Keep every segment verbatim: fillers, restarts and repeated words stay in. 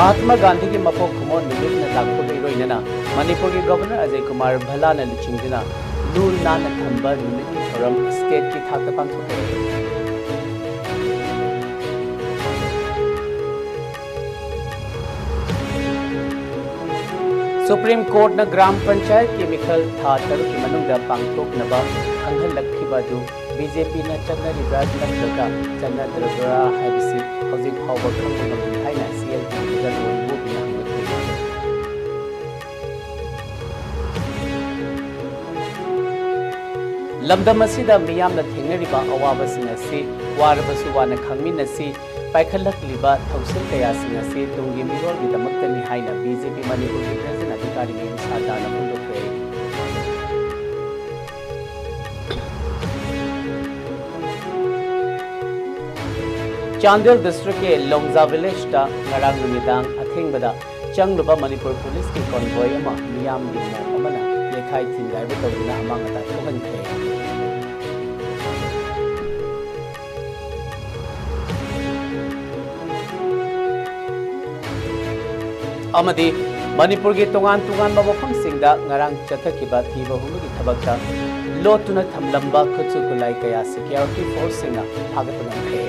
ꯃꯍꯥꯠꯃ ꯒꯥꯟꯙꯤꯒꯤ ꯃꯄꯣꯛ ꯀꯨꯝꯑꯣꯟ ꯅꯨꯃꯤꯠꯅ ꯂꯥꯛꯄꯒ ꯏꯔꯣꯏꯅꯅ ꯃꯅꯤꯄꯨꯔꯒꯤ ꯒꯕꯔꯅꯔ ꯑꯖꯌ ꯀꯨꯃꯥꯔ ꯚꯜꯂꯥꯅ ꯂꯨꯆꯤꯡꯗꯨꯅ ꯂꯨ ꯅꯥꯟꯅ ꯊꯝꯕ ꯅꯨꯃꯤꯠꯀꯤ ꯊꯧꯔꯝ ꯁ꯭ꯇꯦꯠꯀꯤ ꯊꯥꯛꯇ ꯄꯥꯡꯊꯣꯛꯈ꯭ꯔꯦ꯫ ꯁꯨꯄ꯭ꯔꯤꯝ ꯀꯣꯔꯠꯅ ꯒ꯭ꯔꯥꯝ ꯄꯟꯆꯥꯌꯠꯀꯤ ꯃꯤꯈꯜ ꯊꯥ ꯇꯔꯨꯛꯀꯤ ꯃꯅꯨꯡꯗ ꯄꯥꯡꯊꯣꯛꯅꯕ ꯈꯪꯍꯜꯂꯛꯈꯤꯕ ꯑꯗꯨ ꯕꯤ ꯖꯦ ꯄꯤꯅ ꯆꯠꯅꯔꯤꯕ꯭ꯔꯥ ꯅꯠꯇ꯭ꯔꯒ ꯆꯠꯅꯗ꯭ꯔꯕ꯭ꯔꯥ ꯍꯥꯏꯕꯁꯤ ꯍꯧꯖꯤꯛ ꯐꯥꯎꯕ ꯈꯪꯕ ꯉꯝꯗ꯭ꯔꯤ ꯍꯥꯏꯅ ꯁꯤ ꯑꯦꯜ ꯄꯤ ꯂꯤꯗꯔ ꯑꯣꯏꯕꯨ ꯍꯪꯂꯛꯈꯤ꯫ ꯂꯝꯗꯝ ꯑꯁꯤꯗ ꯃꯤꯌꯥꯝꯅ ꯊꯦꯡꯅꯔꯤꯕ ꯑꯋꯥꯕꯁꯤꯡ ꯑꯁꯤ ꯋꯥꯔꯕꯁꯨ ꯋꯥꯅ ꯈꯪꯃꯤꯟꯅꯁꯤ, ꯄꯥꯏꯈꯠꯂꯛꯂꯤꯕ ꯊꯧꯁꯤꯜ ꯀꯌꯥꯁꯤꯡ ꯑꯁꯤ ꯇꯨꯡꯒꯤ ꯃꯤꯔꯣꯜꯒꯤꯗꯃꯛꯇꯅꯤ ꯍꯥꯏꯅ ꯕꯤ ꯖꯦ ꯄꯤ ꯃꯅꯤꯄꯨꯔꯒꯤ ꯄ꯭ꯔꯁꯤꯗꯦꯟ ꯑꯙꯤꯀꯥꯔꯤ ꯃꯌꯨꯝ ꯁꯥꯗꯥꯅ ꯐꯣꯡꯗꯣꯛꯈ꯭ꯔꯦ꯫ ꯆꯥꯟꯗꯦꯜ ꯗꯤꯁꯇ꯭ꯔꯤꯛꯀꯤ ꯂꯣꯡꯖꯥ ꯚꯤꯂꯦꯖꯇ ꯉꯔꯥꯡ ꯅꯨꯃꯤꯗꯥꯡ ꯑꯊꯦꯡꯕꯗ ꯆꯪꯂꯨꯕ ꯃꯅꯤꯄꯨꯔ ꯄꯨꯂꯤꯁꯀꯤ ꯀꯣꯟꯚꯣꯏ ꯑꯃ ꯃꯤꯌꯥꯝꯒꯤ ꯃꯣꯞ ꯑꯃꯅ ꯌꯩꯈꯥꯏ ꯊꯤꯟꯒꯥꯏꯕ ꯇꯧꯗꯨꯅ ꯑꯃꯥꯡ ꯑꯇꯥ ꯊꯣꯛꯍꯟꯈ꯭ꯔꯦ꯫ ꯑꯃꯗꯤ ꯃꯅꯤꯄꯨꯔꯒꯤ ꯇꯣꯉꯥꯟ ꯇꯣꯉꯥꯟꯕ ꯃꯐꯝꯁꯤꯡꯗ ꯉꯔꯥꯡ ꯆꯠꯊꯈꯤꯕ ꯊꯤꯕ ꯍꯨꯝꯕꯒꯤ ꯊꯕꯛꯇ ꯂꯣꯠꯇꯨꯅ ꯊꯝꯂꯝꯕ ꯈꯨꯠꯁꯨ ꯈꯨꯠꯂꯥꯏ ꯀꯌꯥ ꯁꯦꯀ꯭ꯌꯨꯔꯤꯇꯤ ꯐꯣꯔꯁꯁꯤꯡꯅ ꯐꯥꯒꯠꯄ ꯉꯝꯈ꯭ꯔꯦ꯫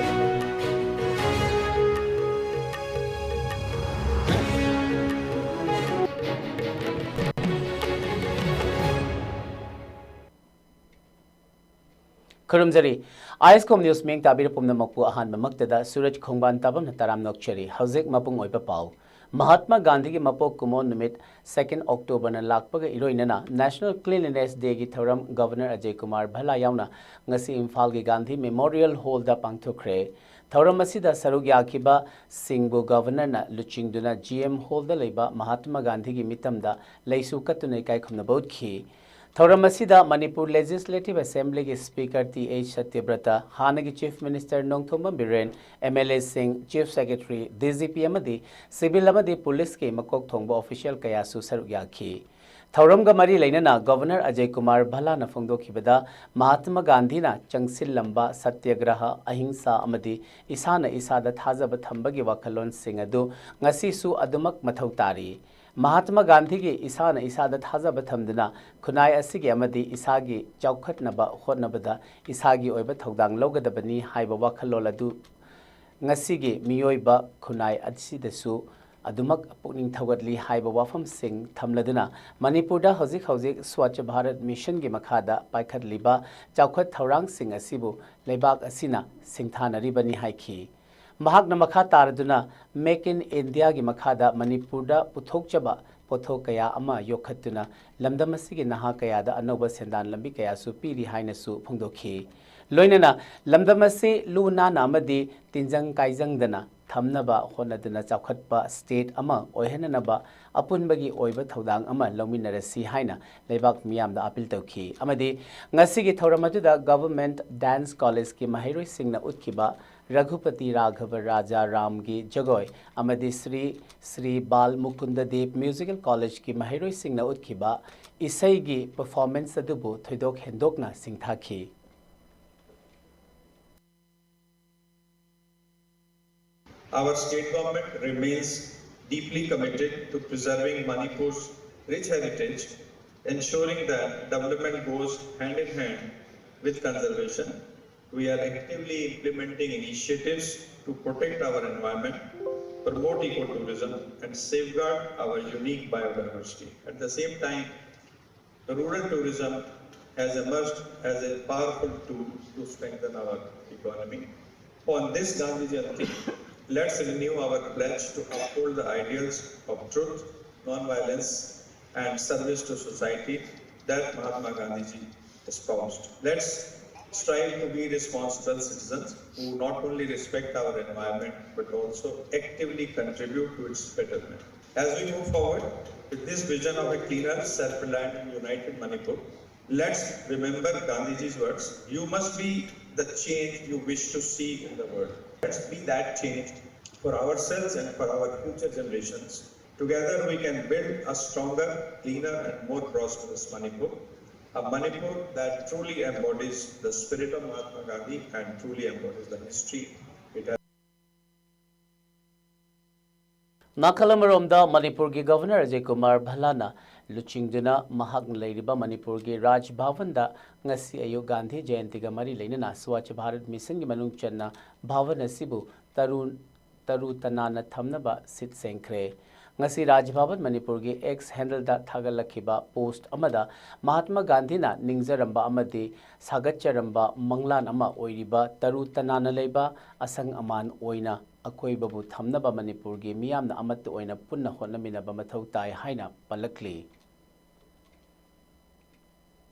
ꯈꯨꯔꯨꯝꯖꯔꯤ꯫ ꯑꯥꯏ ꯑꯦꯁ ꯀꯣꯝ ꯅ꯭ꯌꯨꯁ ꯃꯤꯌꯦꯡ ꯇꯥꯕꯤꯔ ꯄꯨꯝꯅꯃꯛꯄꯨ ꯑꯍꯥꯟꯕꯃꯛꯇꯗ ꯁꯨꯔꯖ ꯈꯣꯡꯕꯥꯟ ꯇꯥꯕꯝꯅ ꯇꯔꯥꯝꯅ ꯑꯣꯛꯆꯔꯤ꯫ ꯍꯧꯖꯤꯛ ꯃꯄꯨꯡ ꯑꯣꯏꯕ ꯄꯥꯎ꯫ ꯃꯍꯥꯠꯃ ꯒꯥꯟꯙꯤꯒꯤ ꯃꯄꯣꯛ ꯀꯨꯝꯑꯣꯟ ꯅꯨꯃꯤꯠ ꯁꯦꯀꯦꯟ ꯑꯣꯛꯇꯣꯕꯔꯅ ꯂꯥꯛꯄꯒ ꯏꯔꯣꯏꯅꯅ National Cleanliness Dayꯒꯤ ꯊꯧꯔꯝ ꯒꯕꯔꯅꯔ ꯑꯖꯌ ꯀꯨꯃꯥꯔ ꯚꯜꯂꯥ ꯌꯥꯎꯅ ꯉꯁꯤ ꯏꯝꯐꯥꯜꯒꯤ ꯒꯥꯟꯙꯤ ꯃꯦꯃꯣꯔꯤꯌꯦꯜ ꯍꯣꯜꯗ ꯄꯥꯡꯊꯣꯛꯈ꯭ꯔꯦ꯫ ꯊꯧꯔꯝ ꯑꯁꯤꯗ ꯁꯔꯨꯛ ꯌꯥꯈꯤꯕꯁꯤꯡꯕꯨ ꯒꯕꯔꯅꯔꯅ ꯂꯨꯆꯤꯡꯗꯨꯅ ꯖꯤ ꯑꯦꯝ ꯍꯣꯜꯗ ꯂꯩꯕ ꯃꯍꯥꯠꯃ ꯒꯥꯟꯙꯤꯒꯤ ꯃꯤꯇꯝꯗ ꯂꯩꯁꯨ ꯀꯠꯇꯨꯅ ꯏꯀꯥꯏ ꯈꯨꯝꯅꯕ ꯎꯠꯈꯤ꯫ ꯊꯧꯔꯝ ꯑꯁꯤꯗ ꯃꯅꯤꯄꯨꯔ ꯂꯦꯖꯤꯁꯂꯦꯇꯤꯚ ꯑꯦꯁꯦꯝꯕ꯭ꯂꯤꯒꯤ ꯁ꯭ꯄꯤꯀꯔ ꯇꯤ ꯑꯩꯆ ꯁꯇ꯭ꯌꯕ꯭ꯔꯇ, ꯍꯥꯟꯅꯒꯤ chief minister Nongthombam Biren, M L ꯑꯦꯁꯤꯡ, chief secretary, D G P ꯑꯃꯗꯤ ꯁꯤꯚꯤꯜ ꯑꯃꯗꯤ ꯄꯨꯂꯤꯁꯀꯤ ꯃꯀꯣꯛ ꯊꯣꯡꯕ ꯑꯣꯐꯤꯁꯤꯌꯦꯜ ꯀꯌꯥꯁꯨ ꯁꯔꯨꯛ ꯌꯥꯈꯤ꯫ ꯊꯧꯔꯝꯒ ꯃꯔꯤ ꯂꯩꯅꯅ ꯒꯣꯚꯔꯅꯔ ꯑꯖꯌ ꯀꯨꯃꯥꯔ ꯚꯜꯂꯥꯅ ꯐꯣꯡꯗꯣꯛꯈꯤꯕꯗ, ꯃꯍꯥꯇꯃꯥ ꯒꯥꯟꯙꯤꯅ ꯆꯪꯁꯤꯜꯂꯝꯕ ꯁꯠꯌꯒ꯭ꯔꯍ, ꯑꯍꯤꯡꯁꯥ ꯑꯃꯗꯤ ꯏꯁꯥꯅ ꯏꯁꯥꯗ ꯊꯥꯖꯕ ꯊꯝꯕꯒꯤ ꯋꯥꯈꯜꯂꯣꯟꯁꯤꯡ ꯑꯗꯨ ꯉꯁꯤꯁꯨ ꯑꯗꯨꯃꯛ ꯃꯊꯧ ꯇꯥꯔꯤ꯫ ꯃꯍꯥꯇꯃꯥ ꯒꯥꯟꯙꯤꯒꯤ ꯏꯁꯥꯅ ꯏꯁꯥꯗ ꯊꯥꯖꯕ ꯊꯝꯗꯨꯅ ꯈꯨꯟꯅꯥꯏ ꯑꯁꯤꯒꯤ ꯑꯃꯗꯤ ꯏꯁꯥꯒꯤ ꯆꯥꯎꯈꯠꯅꯕ ꯍꯣꯠꯅꯕꯗ ꯏꯁꯥꯒꯤ ꯑꯣꯏꯕ ꯊꯧꯗꯥꯡ ꯂꯧꯒꯗꯕꯅꯤ ꯍꯥꯏꯕ ꯋꯥꯈꯜꯂꯣꯟ ꯑꯗꯨ ꯉꯁꯤꯒꯤ ꯃꯤꯑꯣꯏꯕ ꯈꯨꯟꯅꯥꯏ ꯑꯁꯤꯗꯁꯨ ꯑꯗꯨꯃꯛ ꯄꯨꯛꯅꯤꯡ ꯊꯧꯒꯠꯂꯤ ꯍꯥꯏꯕ ꯋꯥꯐꯝꯁꯤꯡ ꯊꯝꯂꯗꯨꯅ, ꯃꯅꯤꯄꯨꯔꯗ ꯍꯧꯖꯤꯛ ꯍꯧꯖꯤꯛ ꯁ꯭ꯋꯥꯆ ꯚꯥꯔꯠ ꯃꯤꯁꯟꯒꯤ ꯃꯈꯥꯗ ꯄꯥꯏꯈꯠꯂꯤꯕ ꯆꯥꯎꯈꯠ ꯊꯧꯔꯥꯡꯁꯤꯡ ꯑꯁꯤꯕꯨ ꯂꯩꯕꯥꯛ ꯑꯁꯤꯅ ꯁꯤꯡꯊꯥꯅꯔꯤꯕꯅꯤ ꯍꯥꯏꯈꯤ꯫ ꯃꯍꯥꯛꯅ ꯃꯈꯥ ꯇꯥꯔꯗꯨꯅ, Make in Indiaꯒꯤ ꯃꯈꯥꯗ ꯃꯅꯤꯄꯨꯔꯗ ꯄꯨꯊꯣꯛꯆꯕ ꯄꯣꯠꯊꯣꯛ ꯀꯌꯥ ꯑꯃ ꯌꯣꯛꯈꯠꯇꯨꯅ ꯂꯝꯗꯝ ꯑꯁꯤꯒꯤ ꯅꯍꯥ ꯀꯌꯥꯗ ꯑꯅꯧꯕ ꯁꯦꯟꯗꯥꯟ ꯂꯝꯕꯤ ꯀꯌꯥꯁꯨ ꯄꯤꯔꯤ ꯍꯥꯏꯅꯁꯨ ꯐꯣꯡꯗꯣꯛꯈꯤ꯫ ꯂꯣꯏꯅꯅ ꯂꯝꯗꯝ ꯑꯁꯤ ꯂꯨ ꯅꯥꯟꯅ ꯑꯃꯗꯤ ꯇꯤꯟꯖꯪ ꯀꯥꯏꯖꯪꯗꯅ ꯊꯝꯅꯕ ꯍꯣꯠꯅꯗꯨꯅ ꯆꯥꯎꯈꯠꯄ state ꯑꯃ ꯑꯣꯏꯍꯟꯅꯅꯕ ꯑꯄꯨꯟꯕꯒꯤ ꯑꯣꯏꯕ ꯊꯧꯗꯥꯡ ꯑꯃ ꯂꯧꯃꯤꯟꯅꯔꯁꯤ ꯍꯥꯏꯅ ꯂꯩꯕꯥꯛ ꯃꯤꯌꯥꯝꯗ appeal ꯇꯧꯈꯤ꯫ ꯑꯃꯗꯤ ꯉꯁꯤꯒꯤ ꯊꯧꯔꯝ ꯑꯗꯨꯗ Government Dance Collegeꯀꯤ ꯃꯍꯩꯔꯣꯏꯁꯤꯡꯅ ꯎꯠꯈꯤꯕ ꯔꯘꯨꯄꯇꯤ ꯔꯥꯘꯕ ꯔꯥꯖꯥ ꯔꯥꯝꯒꯤ ꯖꯒꯣꯏ ꯑꯃꯗꯤ ꯁ꯭ꯔꯤ ꯁ꯭ꯔꯤ ꯕꯥꯜ ꯃꯨꯀꯨꯟꯗ ꯗꯦꯕ Musical Collegeꯀꯤ ꯃꯍꯩꯔꯣꯏꯁꯤꯡꯅ ꯎꯠꯈꯤꯕ ꯏꯁꯩꯒꯤ performance ꯑꯗꯨꯕꯨ ꯊꯣꯏꯗꯣꯛ ꯍꯦꯟꯗꯣꯛꯅ ꯁꯤꯡꯊꯥꯈꯤ꯫ Our state government remains deeply committed to preserving Manipur's rich heritage, ensuring that development goes hand in hand with conservation. We are actively implementing initiatives to protect our environment, promote ecotourism, and safeguard our unique biodiversity. At the same time, rural tourism has emerged as a powerful tool to strengthen our economy. On this Gandhi Jayanti, let's renew our pledge to uphold the ideals of truth, non-violence, and service to society that Mahatma Gandhiji espoused. Let's strive to be responsible citizens who not only respect our environment but also actively contribute to its betterment. As we move forward with this vision of a cleaner, self-reliant, and united Manipur, let's remember Gandhiji's words: "You must be the change you wish to see in the world." Let's be that change for ourselves and for our future generations. Together, we can build a stronger, cleaner, and more prosperous Manipur, a Manipur that truly embodies the spirit of Mahatma Gandhi and truly embodies the history it has. ꯅꯥꯀꯜ ꯑꯃꯔꯣꯝꯗ ꯃꯅꯤꯄꯨꯔꯒꯤ governor Ajay Kumar ꯚꯜꯂꯥꯅ ꯂꯨꯆꯤꯡꯗꯨꯅ ꯃꯍꯥꯛꯅ ꯂꯩꯔꯤꯕ ꯃꯅꯤꯄꯨꯔꯒꯤ ꯔꯥꯖ ꯚꯕꯟꯗ ꯉꯁꯤ ꯑꯌꯨꯛ ꯒꯥꯟꯙꯤ ꯖꯌꯟꯇꯤꯒ ꯃꯔꯤ ꯂꯩꯅꯅ ꯁ꯭ꯋꯥꯆ ꯚꯥꯔꯠ ꯃꯤꯁꯟꯒꯤ ꯃꯅꯨꯡ ꯆꯟꯅ ꯚꯕꯟ ꯑꯁꯤꯕꯨ ꯇꯔꯨ ꯇꯔꯨ ꯇꯅꯥꯟꯅ ꯊꯝꯅꯕ ꯁꯤꯠ ꯁꯦꯡꯈ꯭ꯔꯦ꯫ ꯉꯁꯤ ꯔꯥꯖ ꯚꯕꯟ ꯃꯅꯤꯄꯨꯔꯒꯤ ꯑꯦꯛꯁ ꯍꯦꯟꯗꯜꯗ ꯊꯥꯒꯠꯂꯛꯈꯤꯕ ꯄꯣꯁ꯭ꯠ ꯑꯃꯗ ꯃꯍꯥꯠꯃ ꯒꯥꯟꯙꯤꯅ ꯅꯤꯡꯖꯔꯝꯕ ꯑꯃꯗꯤ ꯁꯥꯒꯠꯆꯔꯝꯕ ꯃꯪꯂꯥꯟ ꯑꯃ ꯑꯣꯏꯔꯤꯕ ꯇꯔꯨ ꯇꯅꯥꯟꯅ ꯂꯩꯕ ꯑꯁꯪ ꯑꯃꯥꯟ ꯑꯣꯏꯅ ꯑꯀꯣꯏꯕꯕꯨ ꯊꯝꯅꯕ ꯃꯅꯤꯄꯨꯔꯒꯤ ꯃꯤꯌꯥꯝꯅ ꯑꯃꯠꯇ ꯑꯣꯏꯅ ꯄꯨꯟꯅ ꯍꯣꯠꯅꯃꯤꯟꯅꯕ ꯃꯊꯧ ꯇꯥꯏ ꯍꯥꯏꯅ ꯄꯜꯂꯛꯂꯤ꯫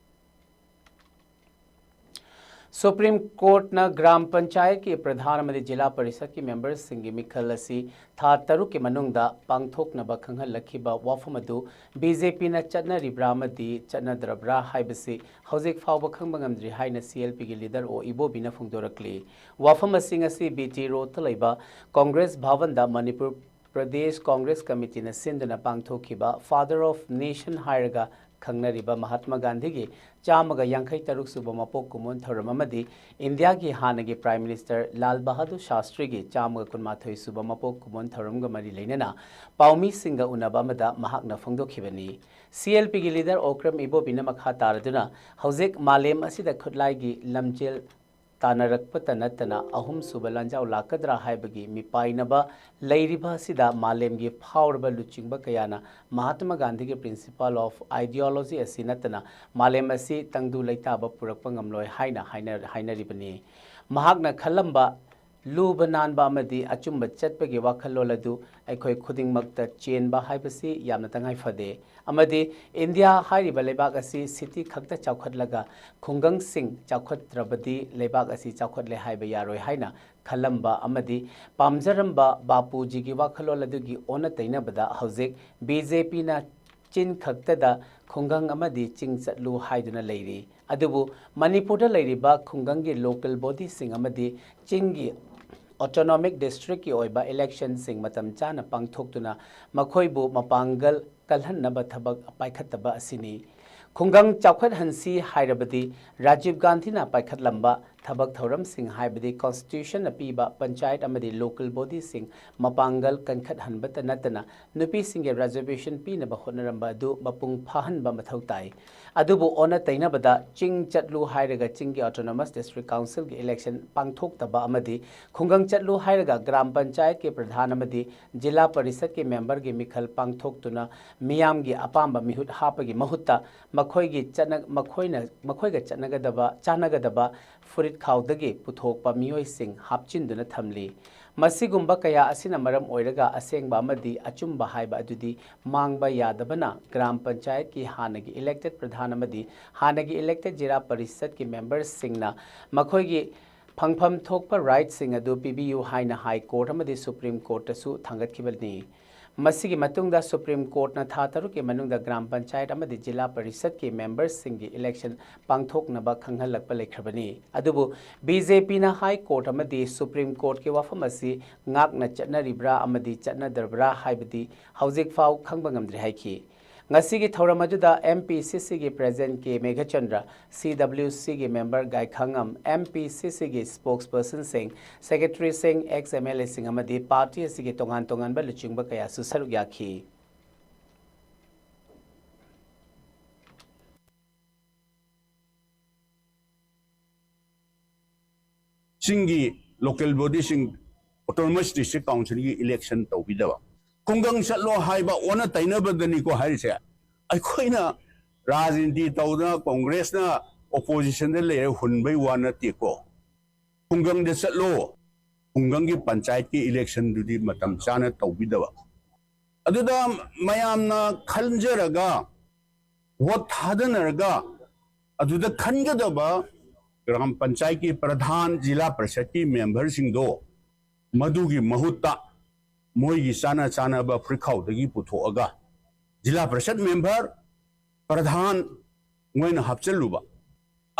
ꯁꯨꯄ꯭ꯔꯤꯝ ꯀꯣꯔꯠꯅ ꯒ꯭ꯔꯥꯝ ꯄꯟꯆꯥꯌꯠꯀꯤ ꯄ꯭ꯔꯙꯥꯟ ꯑꯃꯗꯤ ꯖꯤꯂꯥ ꯄꯔꯤꯁꯠꯀꯤ ꯃꯦꯝꯕꯔꯁꯤꯡꯒꯤ ꯃꯤꯈꯜ ꯑꯁꯤ ꯊꯥ ꯇꯔꯨꯛꯀꯤ ꯃꯅꯨꯡꯗ ꯄꯥꯡꯊꯣꯛꯅꯕ ꯈꯪꯍꯜꯂꯛꯈꯤꯕ ꯋꯥꯐꯝ ꯑꯗꯨ ꯕꯤ ꯖꯦ ꯄꯤꯅ ꯆꯠꯅꯔꯤꯕ꯭ꯔꯥ ꯑꯃꯗꯤ ꯆꯠꯅꯗ꯭ꯔꯕ꯭ꯔꯥ ꯍꯥꯏꯕꯁꯤ ꯍꯧꯖꯤꯛ ꯐꯥꯎꯕ ꯈꯪꯕ ꯉꯝꯗ꯭ꯔꯤ ꯍꯥꯏꯅ ꯁꯤ ꯑꯦꯜ ꯄꯤꯒꯤ ꯂꯤꯗꯔ ꯑꯣ ꯏꯕꯣꯕꯤꯅ ꯐꯣꯡꯗꯣꯔꯛꯂꯤ꯫ ꯋꯥꯐꯝ ꯑꯁꯤ ꯉꯁꯤ ꯕꯤ ꯇꯤ ꯔꯣꯗꯇ ꯂꯩꯕ ꯀꯣꯡꯒ꯭ꯔꯦꯁ ꯚꯕꯟꯗ ꯃꯅꯤꯄꯨꯔ ꯄ꯭ꯔꯗꯦꯁ ꯀꯣꯡꯒ꯭ꯔꯦꯁ ꯀꯃꯤꯇꯤꯅ ꯁꯤꯟꯗꯨꯅ ꯄꯥꯡꯊꯣꯛꯈꯤꯕ ꯐꯥꯗꯔ ꯑꯣꯐ ꯅꯦꯁꯟ ꯍꯥꯏꯔꯒ ꯈꯪꯅꯔꯤꯕ ꯃꯍꯥꯠꯃ ꯒꯥꯟꯙꯤꯒꯤ ꯆꯥꯝꯃꯒ ꯌꯥꯡꯈꯩ ꯇꯔꯨꯛ ꯁꯨꯕ ꯃꯄꯣꯛ ꯀꯨꯝꯑꯣꯟ ꯊꯧꯔꯝ ꯑꯃꯗꯤ ꯏꯟꯗꯤꯌꯥꯒꯤ ꯍꯥꯟꯅꯒꯤ ꯄ꯭ꯔꯥꯏꯝ ꯃꯤꯅꯤꯁꯇꯔ ꯂꯥꯜ ꯕꯍꯥꯗꯨꯔ ꯁꯥꯁꯇ꯭ꯔꯤꯒꯤ ꯆꯥꯝꯃꯒ ꯀꯨꯟꯃꯥꯊꯣꯏ ꯁꯨꯕ ꯃꯄꯣꯛ ꯀꯨꯝꯑꯣꯟ ꯊꯧꯔꯝꯒ ꯃꯔꯤ ꯂꯩꯅꯅ ꯄꯥꯎꯃꯤꯁꯤꯡꯒ ꯎꯅꯕ ꯑꯃꯗ ꯃꯍꯥꯛꯅ ꯐꯣꯡꯗꯣꯛꯈꯤꯕꯅꯤ꯫ ꯁꯤ ꯑꯦꯜ ꯄꯤꯒꯤ ꯂꯤꯗꯔ ꯑꯣꯀ꯭ꯔꯝ ꯏꯕꯣꯕꯤꯅ ꯃꯈꯥ ꯇꯥꯔꯗꯨꯅ ꯍꯧꯖꯤꯛ ꯃꯥꯂꯦꯝ ꯑꯁꯤꯗ ꯈꯨꯠꯂꯥꯏꯒꯤ ꯂꯝꯖꯦꯜ ꯇꯥꯟꯅꯔꯛꯄꯇ ꯅꯠꯇꯅ ꯑꯍꯨꯝꯁꯨꯕ ꯂꯥꯟꯖꯥꯎ ꯂꯥꯛꯀꯗ꯭ꯔꯥ ꯍꯥꯏꯕꯒꯤ ꯃꯤꯄꯥꯏꯅꯕ ꯂꯩꯔꯤꯕ ꯑꯁꯤꯗ ꯃꯥꯂꯦꯝꯒꯤ ꯐꯥꯎꯔꯕ ꯂꯨꯆꯤꯡꯕ ꯀꯌꯥꯅ ꯃꯍꯥꯠꯃ ꯒꯥꯟꯙꯤꯒꯤ principle of ideology ꯑꯁꯤ ꯅꯠꯇꯅ ꯃꯥꯂꯦꯝ ꯑꯁꯤ ꯇꯪꯗꯨ ꯂꯩꯇꯥꯕ ꯄꯨꯔꯛꯄ ꯉꯝꯂꯣꯏ ꯍꯥꯏꯅ ꯍꯥꯏꯅ-, ꯍꯥꯏꯅꯔꯤꯕꯅꯤ꯫ ꯃꯍꯥꯛꯅ ꯈꯜꯂꯝꯕ ꯂꯨꯕ ꯅꯥꯟꯕ ꯑꯃꯗꯤ ꯑꯆꯨꯝꯕ ꯆꯠꯄꯒꯤ ꯋꯥꯈꯜꯂꯣꯟ ꯑꯗꯨ ꯑꯩꯈꯣꯏ ꯈꯨꯗꯤꯡꯃꯛꯇ ꯆꯦꯟꯕ ꯍꯥꯏꯕꯁꯤ ꯌꯥꯝꯅ ꯇꯉꯥꯏ ꯐꯗꯦ꯫ ꯑꯃꯗꯤ ꯏꯟꯗꯤꯌꯥ ꯍꯥꯏꯔꯤꯕ ꯂꯩꯕꯥꯛ ꯑꯁꯤ city ꯈꯛꯇ ꯆꯥꯎꯈꯠꯂꯒ ꯈꯨꯡꯒꯪꯁꯤꯡ ꯆꯥꯎꯈꯠꯇ꯭ꯔꯕꯗꯤ ꯂꯩꯕꯥꯛ ꯑꯁꯤ ꯆꯥꯎꯈꯠꯂꯦ ꯍꯥꯏꯕ ꯌꯥꯔꯣꯏ ꯍꯥꯏꯅ ꯈꯜꯂꯝꯕ ꯑꯃꯗꯤ ꯄꯥꯝꯖꯔꯝꯕ ꯕꯥꯄꯨꯖꯤꯒꯤ ꯋꯥꯈꯜꯂꯣꯟ ꯑꯗꯨꯒꯤ ꯑꯣꯟꯅ ꯇꯩꯅꯕꯗ ꯍꯧꯖꯤꯛ ꯕꯤ ꯖꯦ ꯄꯤꯅ ꯆꯤꯟ ꯈꯛꯇꯗ ꯈꯨꯡꯒꯪ ꯑꯃꯗꯤ ꯆꯤꯡ ꯆꯠꯂꯨ ꯍꯥꯏꯗꯨꯅ ꯂꯩꯔꯤ꯫ ꯑꯗꯨꯕꯨ ꯃꯅꯤꯄꯨꯔꯗ ꯂꯩꯔꯤꯕ ꯈꯨꯡꯒꯪꯒꯤ local bodyꯁꯤꯡ ꯑꯃꯗꯤ ꯆꯤꯡꯒꯤ ꯑꯣꯇꯣꯅꯣꯃꯤꯛ ꯗꯤꯁꯇ꯭ꯔꯤꯛꯀꯤ ꯑꯣꯏꯕ ꯏꯂꯦꯛꯁꯟꯁꯤꯡ ꯃꯇꯝ ꯆꯥꯅ ꯄꯥꯡꯊꯣꯛꯇꯨꯅ ꯃꯈꯣꯏꯕꯨ ꯃꯄꯥꯡꯒꯜ ꯀꯜꯍꯟꯅꯕ ꯊꯕꯛ ꯄꯥꯏꯈꯠꯇꯕ ꯑꯁꯤꯅꯤ꯫ ꯈꯨꯡꯒꯪ ꯆꯥꯎꯈꯠꯍꯟꯁꯤ ꯍꯥꯏꯔꯕꯗꯤ ꯔꯥꯖꯤꯕ ꯒꯥꯟꯙꯤꯅ ꯄꯥꯏꯈꯠꯂꯝꯕ ꯊꯕꯛ ꯊꯧꯔꯝꯁꯤꯡ ꯍꯥꯏꯕꯗꯤ ꯀꯣꯟꯁꯇꯤꯇ꯭ꯌꯨꯁꯟꯅ ꯄꯤꯕ ꯄꯟꯆꯥꯌꯠ ꯑꯃꯗꯤ ꯂꯣꯀꯦꯜ ꯕꯣꯗꯤꯁꯤꯡ ꯃꯄꯥꯡꯒꯜ ꯀꯟꯈꯠꯍꯟꯕꯇ ꯅꯠꯇꯅ ꯅꯨꯄꯤꯁꯤꯡꯒꯤ ꯔꯤꯖꯔꯕꯦꯁꯟ ꯄꯤꯅꯕ ꯍꯣꯠꯅꯔꯝꯕ ꯑꯗꯨ ꯃꯄꯨꯡ ꯐꯥꯍꯟꯕ ꯃꯊꯧ ꯇꯥꯏ꯫ ꯑꯗꯨꯕꯨ ꯑꯣꯟꯅ ꯇꯩꯅꯕꯗ ꯆꯤꯡ ꯆꯠꯂꯨ ꯍꯥꯏꯔꯒ ꯆꯤꯡꯒꯤ ꯑꯣꯇꯣꯅꯣꯃꯁ ꯗꯤꯁꯇ꯭ꯔꯤꯛ ꯀꯥꯎꯟꯁꯤꯜꯒꯤ ꯏꯂꯦꯛꯁꯟ ꯄꯥꯡꯊꯣꯛꯇꯕ ꯑꯃꯗꯤ ꯈꯨꯡꯒꯪ ꯆꯠꯂꯨ ꯍꯥꯏꯔꯒ ꯒ꯭ꯔꯥꯝ ꯄꯟꯆꯥꯌꯠꯀꯤ ꯄ꯭ꯔꯙꯥꯟ ꯑꯃꯗꯤ ꯖꯤꯂꯥ ꯄꯔꯤꯁꯠꯀꯤ ꯃꯦꯝꯕꯔꯒꯤ ꯃꯤꯈꯜ ꯄꯥꯡꯊꯣꯛꯇꯨꯅ ꯃꯤꯌꯥꯝꯒꯤ ꯑꯄꯥꯝꯕ ꯃꯤꯍꯨꯠ ꯍꯥꯞꯄꯒꯤ ꯃꯍꯨꯠꯇ ꯃꯈꯣꯏꯒꯤ ꯆꯠꯅ-, ꯃꯈꯣꯏꯅ, ꯃꯈꯣꯏꯒ ꯆꯠꯅꯒꯗꯕ, ꯆꯥꯟꯅꯒꯗꯕ ꯐꯨꯔꯤꯠ ꯈꯥꯎꯗꯒꯤ ꯄꯨꯊꯣꯛꯄ ꯃꯤꯑꯣꯏꯁꯤꯡ ꯍꯥꯞꯆꯤꯟꯗꯨꯅ ꯊꯝꯂꯤ꯫ ꯃꯁꯤꯒꯨꯝꯕ ꯀꯌꯥ ꯑꯁꯤꯅ ꯃꯔꯝ ꯑꯣꯏꯔꯒ ꯑꯁꯦꯡꯕ ꯑꯃꯗꯤ ꯑꯆꯨꯝꯕ ꯍꯥꯏꯕ ꯑꯗꯨꯗꯤ ꯃꯥꯡꯕ ꯌꯥꯗꯕꯅ ꯒ꯭ꯔꯥꯝ ꯄꯟꯆꯥꯌꯠꯀꯤ ꯍꯥꯟꯅꯒꯤ ꯏꯂꯦꯛꯇꯦꯗ ꯄ꯭ꯔꯙꯥꯟ ꯑꯃꯗꯤ ꯍꯥꯟꯅꯒꯤ ꯏꯂꯦꯛꯇꯦꯗ ꯖꯤꯂꯥ ꯄꯔꯤꯁꯠꯀꯤ ꯃꯦꯝꯕꯔꯁꯤꯡꯅ ꯃꯈꯣꯏꯒꯤ ꯐꯪꯐꯝ ꯊꯣꯛꯄ ꯔꯥꯏꯠꯁꯤꯡ ꯑꯗꯨ ꯄꯤꯕꯤꯌꯨ ꯍꯥꯏꯅ ꯍꯥꯏ ꯀꯣꯔꯠ ꯑꯃꯗꯤ ꯁꯨꯄ꯭ꯔꯤꯝ ꯀꯣꯔꯠꯇꯁꯨ ꯊꯥꯡꯒꯠꯈꯤꯕꯅꯤ꯫ ꯃꯁꯤꯒꯤ ꯃꯇꯨꯡꯗ ꯁꯨꯄ꯭ꯔꯤꯝ ꯀꯣꯔꯠꯅ ꯊꯥ ꯇꯔꯨꯛꯀꯤ ꯃꯅꯨꯡꯗ ꯒ꯭ꯔꯥꯝ ꯄꯟꯆꯥꯌꯠ ꯑꯃꯗꯤ ꯖꯤꯂꯥ ꯄꯔꯤꯁꯠꯀꯤ ꯃꯦꯝꯕꯔꯁꯤꯡꯒꯤ ꯏꯂꯦꯛꯁꯟ ꯄꯥꯡꯊꯣꯛꯅꯕ ꯈꯪꯍꯜꯂꯛꯄ ꯂꯩꯈ꯭ꯔꯕꯅꯤ꯫ ꯑꯗꯨꯕꯨ ꯕꯤ ꯖꯦ ꯄꯤꯅ ꯍꯥꯏ ꯀꯣꯔꯠ ꯑꯃꯗꯤ ꯁꯨꯄ꯭ꯔꯤꯝ ꯀꯣꯔꯠꯀꯤ ꯋꯥꯐꯝ ꯑꯁꯤ ꯉꯥꯛꯅ ꯆꯠꯅꯔꯤꯕ꯭ꯔꯥ ꯑꯃꯗꯤ ꯆꯠꯅꯗ꯭ꯔꯕ꯭ꯔꯥ ꯍꯥꯏꯕꯗꯤ ꯍꯧꯖꯤꯛ ꯐꯥꯎ ꯈꯪꯕ ꯉꯝꯗ꯭ꯔꯤ ꯍꯥꯏꯈꯤ꯫ ꯉꯁꯤꯒꯤ ꯊꯧꯔꯝ ꯑꯗꯨꯗ ꯑꯦꯝ ꯄꯤ ꯁꯤ ꯁꯤꯒꯤ ꯄ꯭ꯔꯦꯖꯤꯗꯦꯟꯠ ꯀꯦ ꯃꯦꯘꯆꯟꯗ꯭ꯔ, ꯁꯤ ꯗꯕ꯭ꯂꯤꯎ ꯁꯤꯒꯤ ꯃꯦꯝꯕꯔ ꯒꯥꯏꯈꯥꯉꯝ, ꯑꯦꯝ ꯄꯤ ꯁꯤ ꯁꯤꯒꯤ ꯁ꯭ꯄꯣꯛꯁꯄꯔꯁꯟꯁꯤꯡ, ꯁꯦꯀ꯭ꯔꯦꯇꯔꯤꯁꯤꯡ, ꯑꯦꯛꯁ ꯑꯦꯝ ꯑꯦꯜ ꯑꯦꯁꯤꯡ ꯑꯃꯗꯤ ꯄꯥꯔꯇꯤ ꯑꯁꯤꯒꯤ ꯇꯣꯉꯥꯟ ꯇꯣꯉꯥꯟꯕ ꯂꯨꯆꯤꯡꯕ ꯀꯌꯥꯁꯨ ꯁꯔꯨꯛ ꯌꯥꯈꯤ꯫ ꯆꯤꯡꯒꯤ ꯂꯣꯀꯦꯜ ꯕꯣꯗꯤꯁꯤꯡ, ꯑꯣꯇꯣꯅꯣꯃꯁ ꯗꯤꯁꯇ꯭ꯔꯤꯛ ꯀꯥꯎꯟꯁꯤꯜꯒꯤ ꯏꯂꯦꯛꯁꯟ ꯇꯧꯕꯤꯗꯕ, ꯈꯨꯡꯒꯪ ꯆꯠꯂꯣ ꯍꯥꯏꯕ ꯑꯣꯟꯅ ꯇꯩꯅꯕꯗꯅꯤꯀꯣ ꯍꯥꯏꯔꯤꯁꯦ꯫ ꯑꯩꯈꯣꯏꯅ ꯔꯥꯖꯅꯤꯇꯤ ꯇꯧꯗꯅ ꯀꯣꯡꯒ꯭ꯔꯦꯁꯅ ꯑꯣꯄꯣꯖꯤꯁꯟꯗ ꯂꯩꯔ ꯍꯨꯟꯕꯩ ꯋꯥ ꯅꯠꯇꯦꯀꯣ꯫ ꯈꯨꯡꯒꯪꯗ ꯆꯠꯂꯣ, ꯈꯨꯡꯒꯪꯒꯤ ꯄꯟꯆꯥꯌꯠꯀꯤ ꯏꯂꯦꯛꯁꯟꯗꯨꯗꯤ ꯃꯇꯝ ꯆꯥꯅ ꯇꯧꯕꯤꯗꯕ꯫ ꯑꯗꯨꯗ ꯃꯌꯥꯝꯅ ꯈꯟꯖꯔꯒ, ꯚꯣꯠ ꯊꯥꯗꯅꯔꯒ, ꯑꯗꯨꯗ ꯈꯟꯒꯗꯕ ꯒ꯭ꯔꯥꯝ ꯄꯟꯆꯥꯌꯠꯀꯤ ꯄ꯭ꯔꯙꯥꯟ, ꯖꯤꯂꯥ ꯄꯔꯤꯁꯠꯀꯤ ꯃꯦꯝꯕꯔꯁꯤꯡꯗꯣ, ꯃꯗꯨꯒꯤ ꯃꯍꯨꯠꯇ ꯃꯣꯏꯒꯤ ꯆꯥꯅ ꯆꯥꯅꯕ ꯐꯨꯔꯤꯠꯈꯥꯎꯗꯒꯤ ꯄꯨꯊꯣꯛꯑꯒ ꯖꯤꯂꯥ ꯄꯔꯤꯁꯠ ꯃꯦꯝꯕꯔ, ꯄ꯭ꯔꯙꯥꯟ ꯃꯣꯏꯅ ꯍꯥꯞꯆꯜꯂꯨꯕ꯫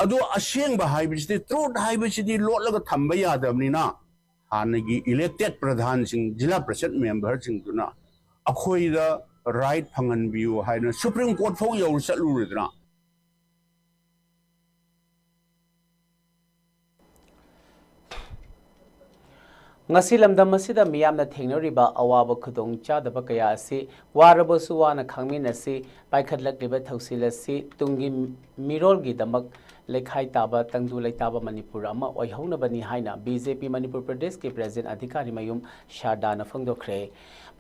ꯑꯗꯣ ꯑꯁꯦꯡꯕ ꯍꯥꯏꯕꯁꯤꯗꯤ, ꯇ꯭ꯔꯨꯠ ꯍꯥꯏꯕꯁꯤꯗꯤ ꯂꯣꯠꯂꯒ ꯊꯝꯕ ꯌꯥꯗꯕꯅꯤꯅ, ꯍꯥꯟꯅꯒꯤ ꯏꯂꯦꯛꯇꯦꯠ ꯄ꯭ꯔꯙꯥꯟꯁꯤꯡ, ꯖꯤꯂꯥ ꯄ꯭ꯔꯤꯁꯠ ꯃꯦꯝꯕꯔꯁꯤꯡꯗꯨꯅ ꯑꯩꯈꯣꯏꯗ ꯔꯥꯏꯠ ꯐꯪꯍꯟꯕꯤꯌꯨ ꯍꯥꯏꯅ ꯁꯨꯄ꯭ꯔꯤꯝ ꯀꯣꯔꯠ ꯐꯥꯎ ꯌꯧꯔ ꯆꯠꯂꯨꯔꯦꯗꯅ꯫ ꯉꯁꯤ ꯂꯝꯗꯝ ꯑꯁꯤꯗ ꯃꯤꯌꯥꯝꯅ ꯊꯦꯡꯅꯔꯤꯕ ꯑꯋꯥꯕ ꯈꯨꯗꯣꯡꯆꯥꯗꯕ ꯀꯌꯥ ꯑꯁꯤ ꯋꯥꯔꯕꯁꯨ ꯋꯥꯅ ꯈꯥꯡꯃꯤꯟꯅꯁꯤ, ꯄꯥꯏꯈꯠꯂꯛꯂꯤꯕ ꯊꯧꯁꯤꯜ ꯑꯁꯤ ꯇꯨꯡꯒꯤ ꯃꯤꯔꯣꯜꯒꯤꯗꯃꯛ ꯂꯩꯈꯥꯏ ꯇꯥꯕ, ꯇꯪꯗꯨ ꯂꯩꯇꯥꯕ ꯃꯅꯤꯄꯨꯔ ꯑꯃ ꯑꯣꯏꯍꯧꯅꯕꯅꯤ ꯍꯥꯏꯅ ꯕꯤ ꯖꯦ ꯄꯤ ꯃꯅꯤꯄꯨꯔ ꯄ꯭ꯔꯗꯦꯁꯀꯤ ꯄ꯭ꯔꯦꯁꯤꯗꯦꯟꯠ ꯑꯙꯤꯀꯥꯔꯤ ꯃꯌꯨꯝ ꯁꯥꯔꯗꯥꯅ ꯐꯣꯡꯗꯣꯛꯈ꯭ꯔꯦ꯫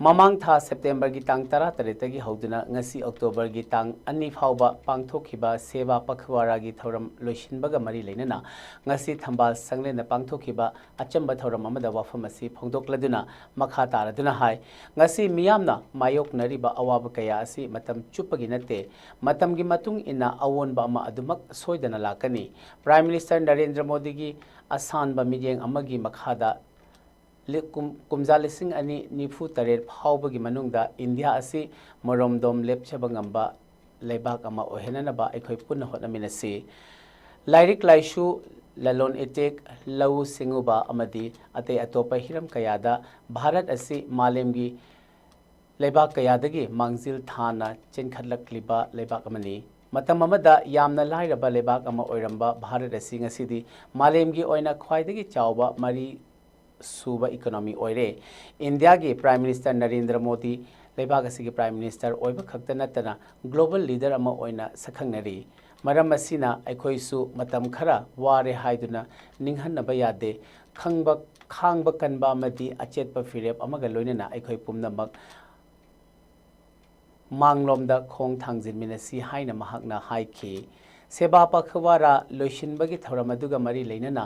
ꯃꯃꯥꯡ ꯊꯥ ꯁꯦꯞꯇꯦꯝꯕꯔꯒꯤ ꯇꯥꯡ ꯇꯔꯥꯇꯔꯦꯠꯇꯒꯤ ꯍꯧꯗꯨꯅ ꯉꯁꯤ ꯑꯣꯛꯇꯣꯕꯔꯒꯤ ꯇꯥꯡ ꯑꯅꯤ ꯐꯥꯎꯕ ꯄꯥꯡꯊꯣꯛꯈꯤꯕ ꯁꯦꯕꯥ ꯄꯈꯋꯥꯔꯥꯒꯤ ꯊꯧꯔꯝ ꯂꯣꯏꯁꯤꯟꯕꯒ ꯃꯔꯤ ꯂꯩꯅꯅ ꯉꯁꯤ ꯊꯝꯕꯥꯜ ꯁꯪꯂꯦꯟꯗ ꯄꯥꯡꯊꯣꯛꯈꯤꯕ ꯑꯆꯝꯕ ꯊꯧꯔꯝ ꯑꯃꯗ ꯋꯥꯐꯝ ꯑꯁꯤ ꯐꯣꯡꯗꯣꯛꯂꯗꯨꯅ ꯃꯈꯥ ꯇꯥꯔꯗꯨꯅ ꯍꯥꯏ, ꯉꯁꯤ ꯃꯤꯌꯥꯝꯅ ꯃꯥꯌꯣꯛꯅꯔꯤꯕ ꯑꯋꯥꯕ ꯀꯌꯥ ꯑꯁꯤ ꯃꯇꯝ ꯆꯨꯞꯄꯒꯤ ꯅꯠꯇꯦ, ꯃꯇꯝꯒꯤ ꯃꯇꯨꯡ ꯏꯟꯅ ꯑꯑꯣꯟꯕ ꯑꯃ ꯑꯗꯨꯃꯛ ꯁꯣꯏꯗꯅ ꯂꯥꯛꯀꯅꯤ꯫ ꯄ꯭ꯔꯥꯏꯝ ꯃꯤꯅꯤꯁꯇꯔ ꯅꯔꯦꯟꯗ꯭ꯔ ꯃꯣꯗꯤꯒꯤ ꯑꯁꯥꯟꯕ ꯃꯤꯠꯌꯦꯡ ꯑꯃꯒꯤ ꯃꯈꯥꯗ ꯂꯤ-, ꯀꯨꯝ-, ꯀꯨꯝꯖꯥ ꯂꯤꯁꯤꯡ ꯑꯅꯤ ꯅꯤꯐꯨ ꯇꯔꯦꯠ ꯐꯥꯎꯕꯒꯤ ꯃꯅꯨꯡꯗ ꯏꯟꯗꯤꯌꯥ ꯑꯁꯤ ꯃꯔꯣꯝꯗꯣꯝ ꯂꯦꯞꯆꯕ ꯉꯝꯕ ꯂꯩꯕꯥꯛ ꯑꯃ ꯑꯣꯏꯍꯟꯅꯅꯕ ꯑꯩꯈꯣꯏ ꯄꯨꯟꯅ ꯍꯣꯠꯅꯃꯤꯟꯅꯁꯤ꯫ ꯂꯥꯏꯔꯤꯛ ꯂꯥꯏꯁꯨ, ꯂꯂꯣꯟ ꯏꯇꯤꯛ, ꯂꯧꯎ ꯁꯤꯡꯎꯕ ꯑꯃꯗꯤ ꯑꯇꯩ ꯑꯇꯣꯞꯄ ꯍꯤꯔꯝ ꯀꯌꯥꯗ ꯚꯥꯔꯠ ꯑꯁꯤ ꯃꯥꯂꯦꯝꯒꯤ ꯂꯩꯕꯥꯛ ꯀꯌꯥꯗꯒꯤ ꯃꯥꯡꯖꯤꯜ ꯊꯥꯅ ꯆꯦꯟꯈꯠꯂꯛꯂꯤꯕ ꯂꯩꯕꯥꯛ ꯑꯃꯅꯤ꯫ ꯃꯇꯝ ꯑꯃꯗ ꯌꯥꯝꯅ ꯂꯥꯏꯔꯕ ꯂꯩꯕꯥꯛ ꯑꯃ ꯑꯣꯏꯔꯝꯕ ꯚꯥꯔꯠ ꯑꯁꯤ ꯉꯁꯤꯗꯤ ꯃꯥꯂꯦꯝꯒꯤ ꯑꯣꯏꯅ ꯈ꯭ꯋꯥꯏꯗꯒꯤ ꯆꯥꯎꯕ ꯃꯔꯤ ꯁꯨꯕ ꯏꯀꯣꯅꯣꯃꯤ ꯑꯣꯏꯔꯦ꯫ ꯏꯟꯗꯤꯌꯥꯒꯤ ꯄ꯭ꯔꯥꯏꯝ ꯃꯤꯅꯤꯁꯇꯔ ꯅꯔꯦꯟꯗ꯭ꯔ ꯃꯣꯗꯤ ꯂꯩꯕꯥꯛ ꯑꯁꯤꯒꯤ ꯄ꯭ꯔꯥꯏꯝ ꯃꯤꯅꯤꯁꯇꯔ ꯑꯣꯏꯕ ꯈꯛꯇ ꯅꯠꯇꯅ ꯒ꯭ꯂꯣꯕꯜ ꯂꯤꯗꯔ ꯑꯃ ꯑꯣꯏꯅ ꯁꯛꯈꯪꯅꯔꯤ꯫ ꯃꯔꯝ ꯑꯁꯤꯅ ꯑꯩꯈꯣꯏꯁꯨ ꯃꯇꯝ ꯈꯔ ꯋꯥꯔꯦ ꯍꯥꯏꯗꯨꯅ ꯅꯤꯡꯍꯟꯅꯕ ꯌꯥꯗꯦ꯫ ꯈꯪꯕ, ꯈꯥꯡꯕ ꯀꯟꯕ ꯑꯃꯗꯤ ꯑꯆꯦꯠꯄ ꯐꯤꯔꯦꯞ ꯑꯃꯒ ꯂꯣꯏꯅꯅ ꯑꯩꯈꯣꯏ ꯄꯨꯝꯅꯃꯛ ꯃꯥꯡꯂꯣꯝꯗ ꯈꯣꯡ ꯊꯥꯡꯖꯤꯟꯃꯤꯟꯅꯁꯤ ꯍꯥꯏꯅ ꯃꯍꯥꯛꯅ ꯍꯥꯏꯈꯤ꯫ ꯁꯦꯕꯥ ꯄꯈꯋꯥꯔꯥ ꯂꯣꯏꯁꯤꯟꯕꯒꯤ ꯊꯧꯔꯝ ꯑꯗꯨꯒ ꯃꯔꯤ ꯂꯩꯅꯅ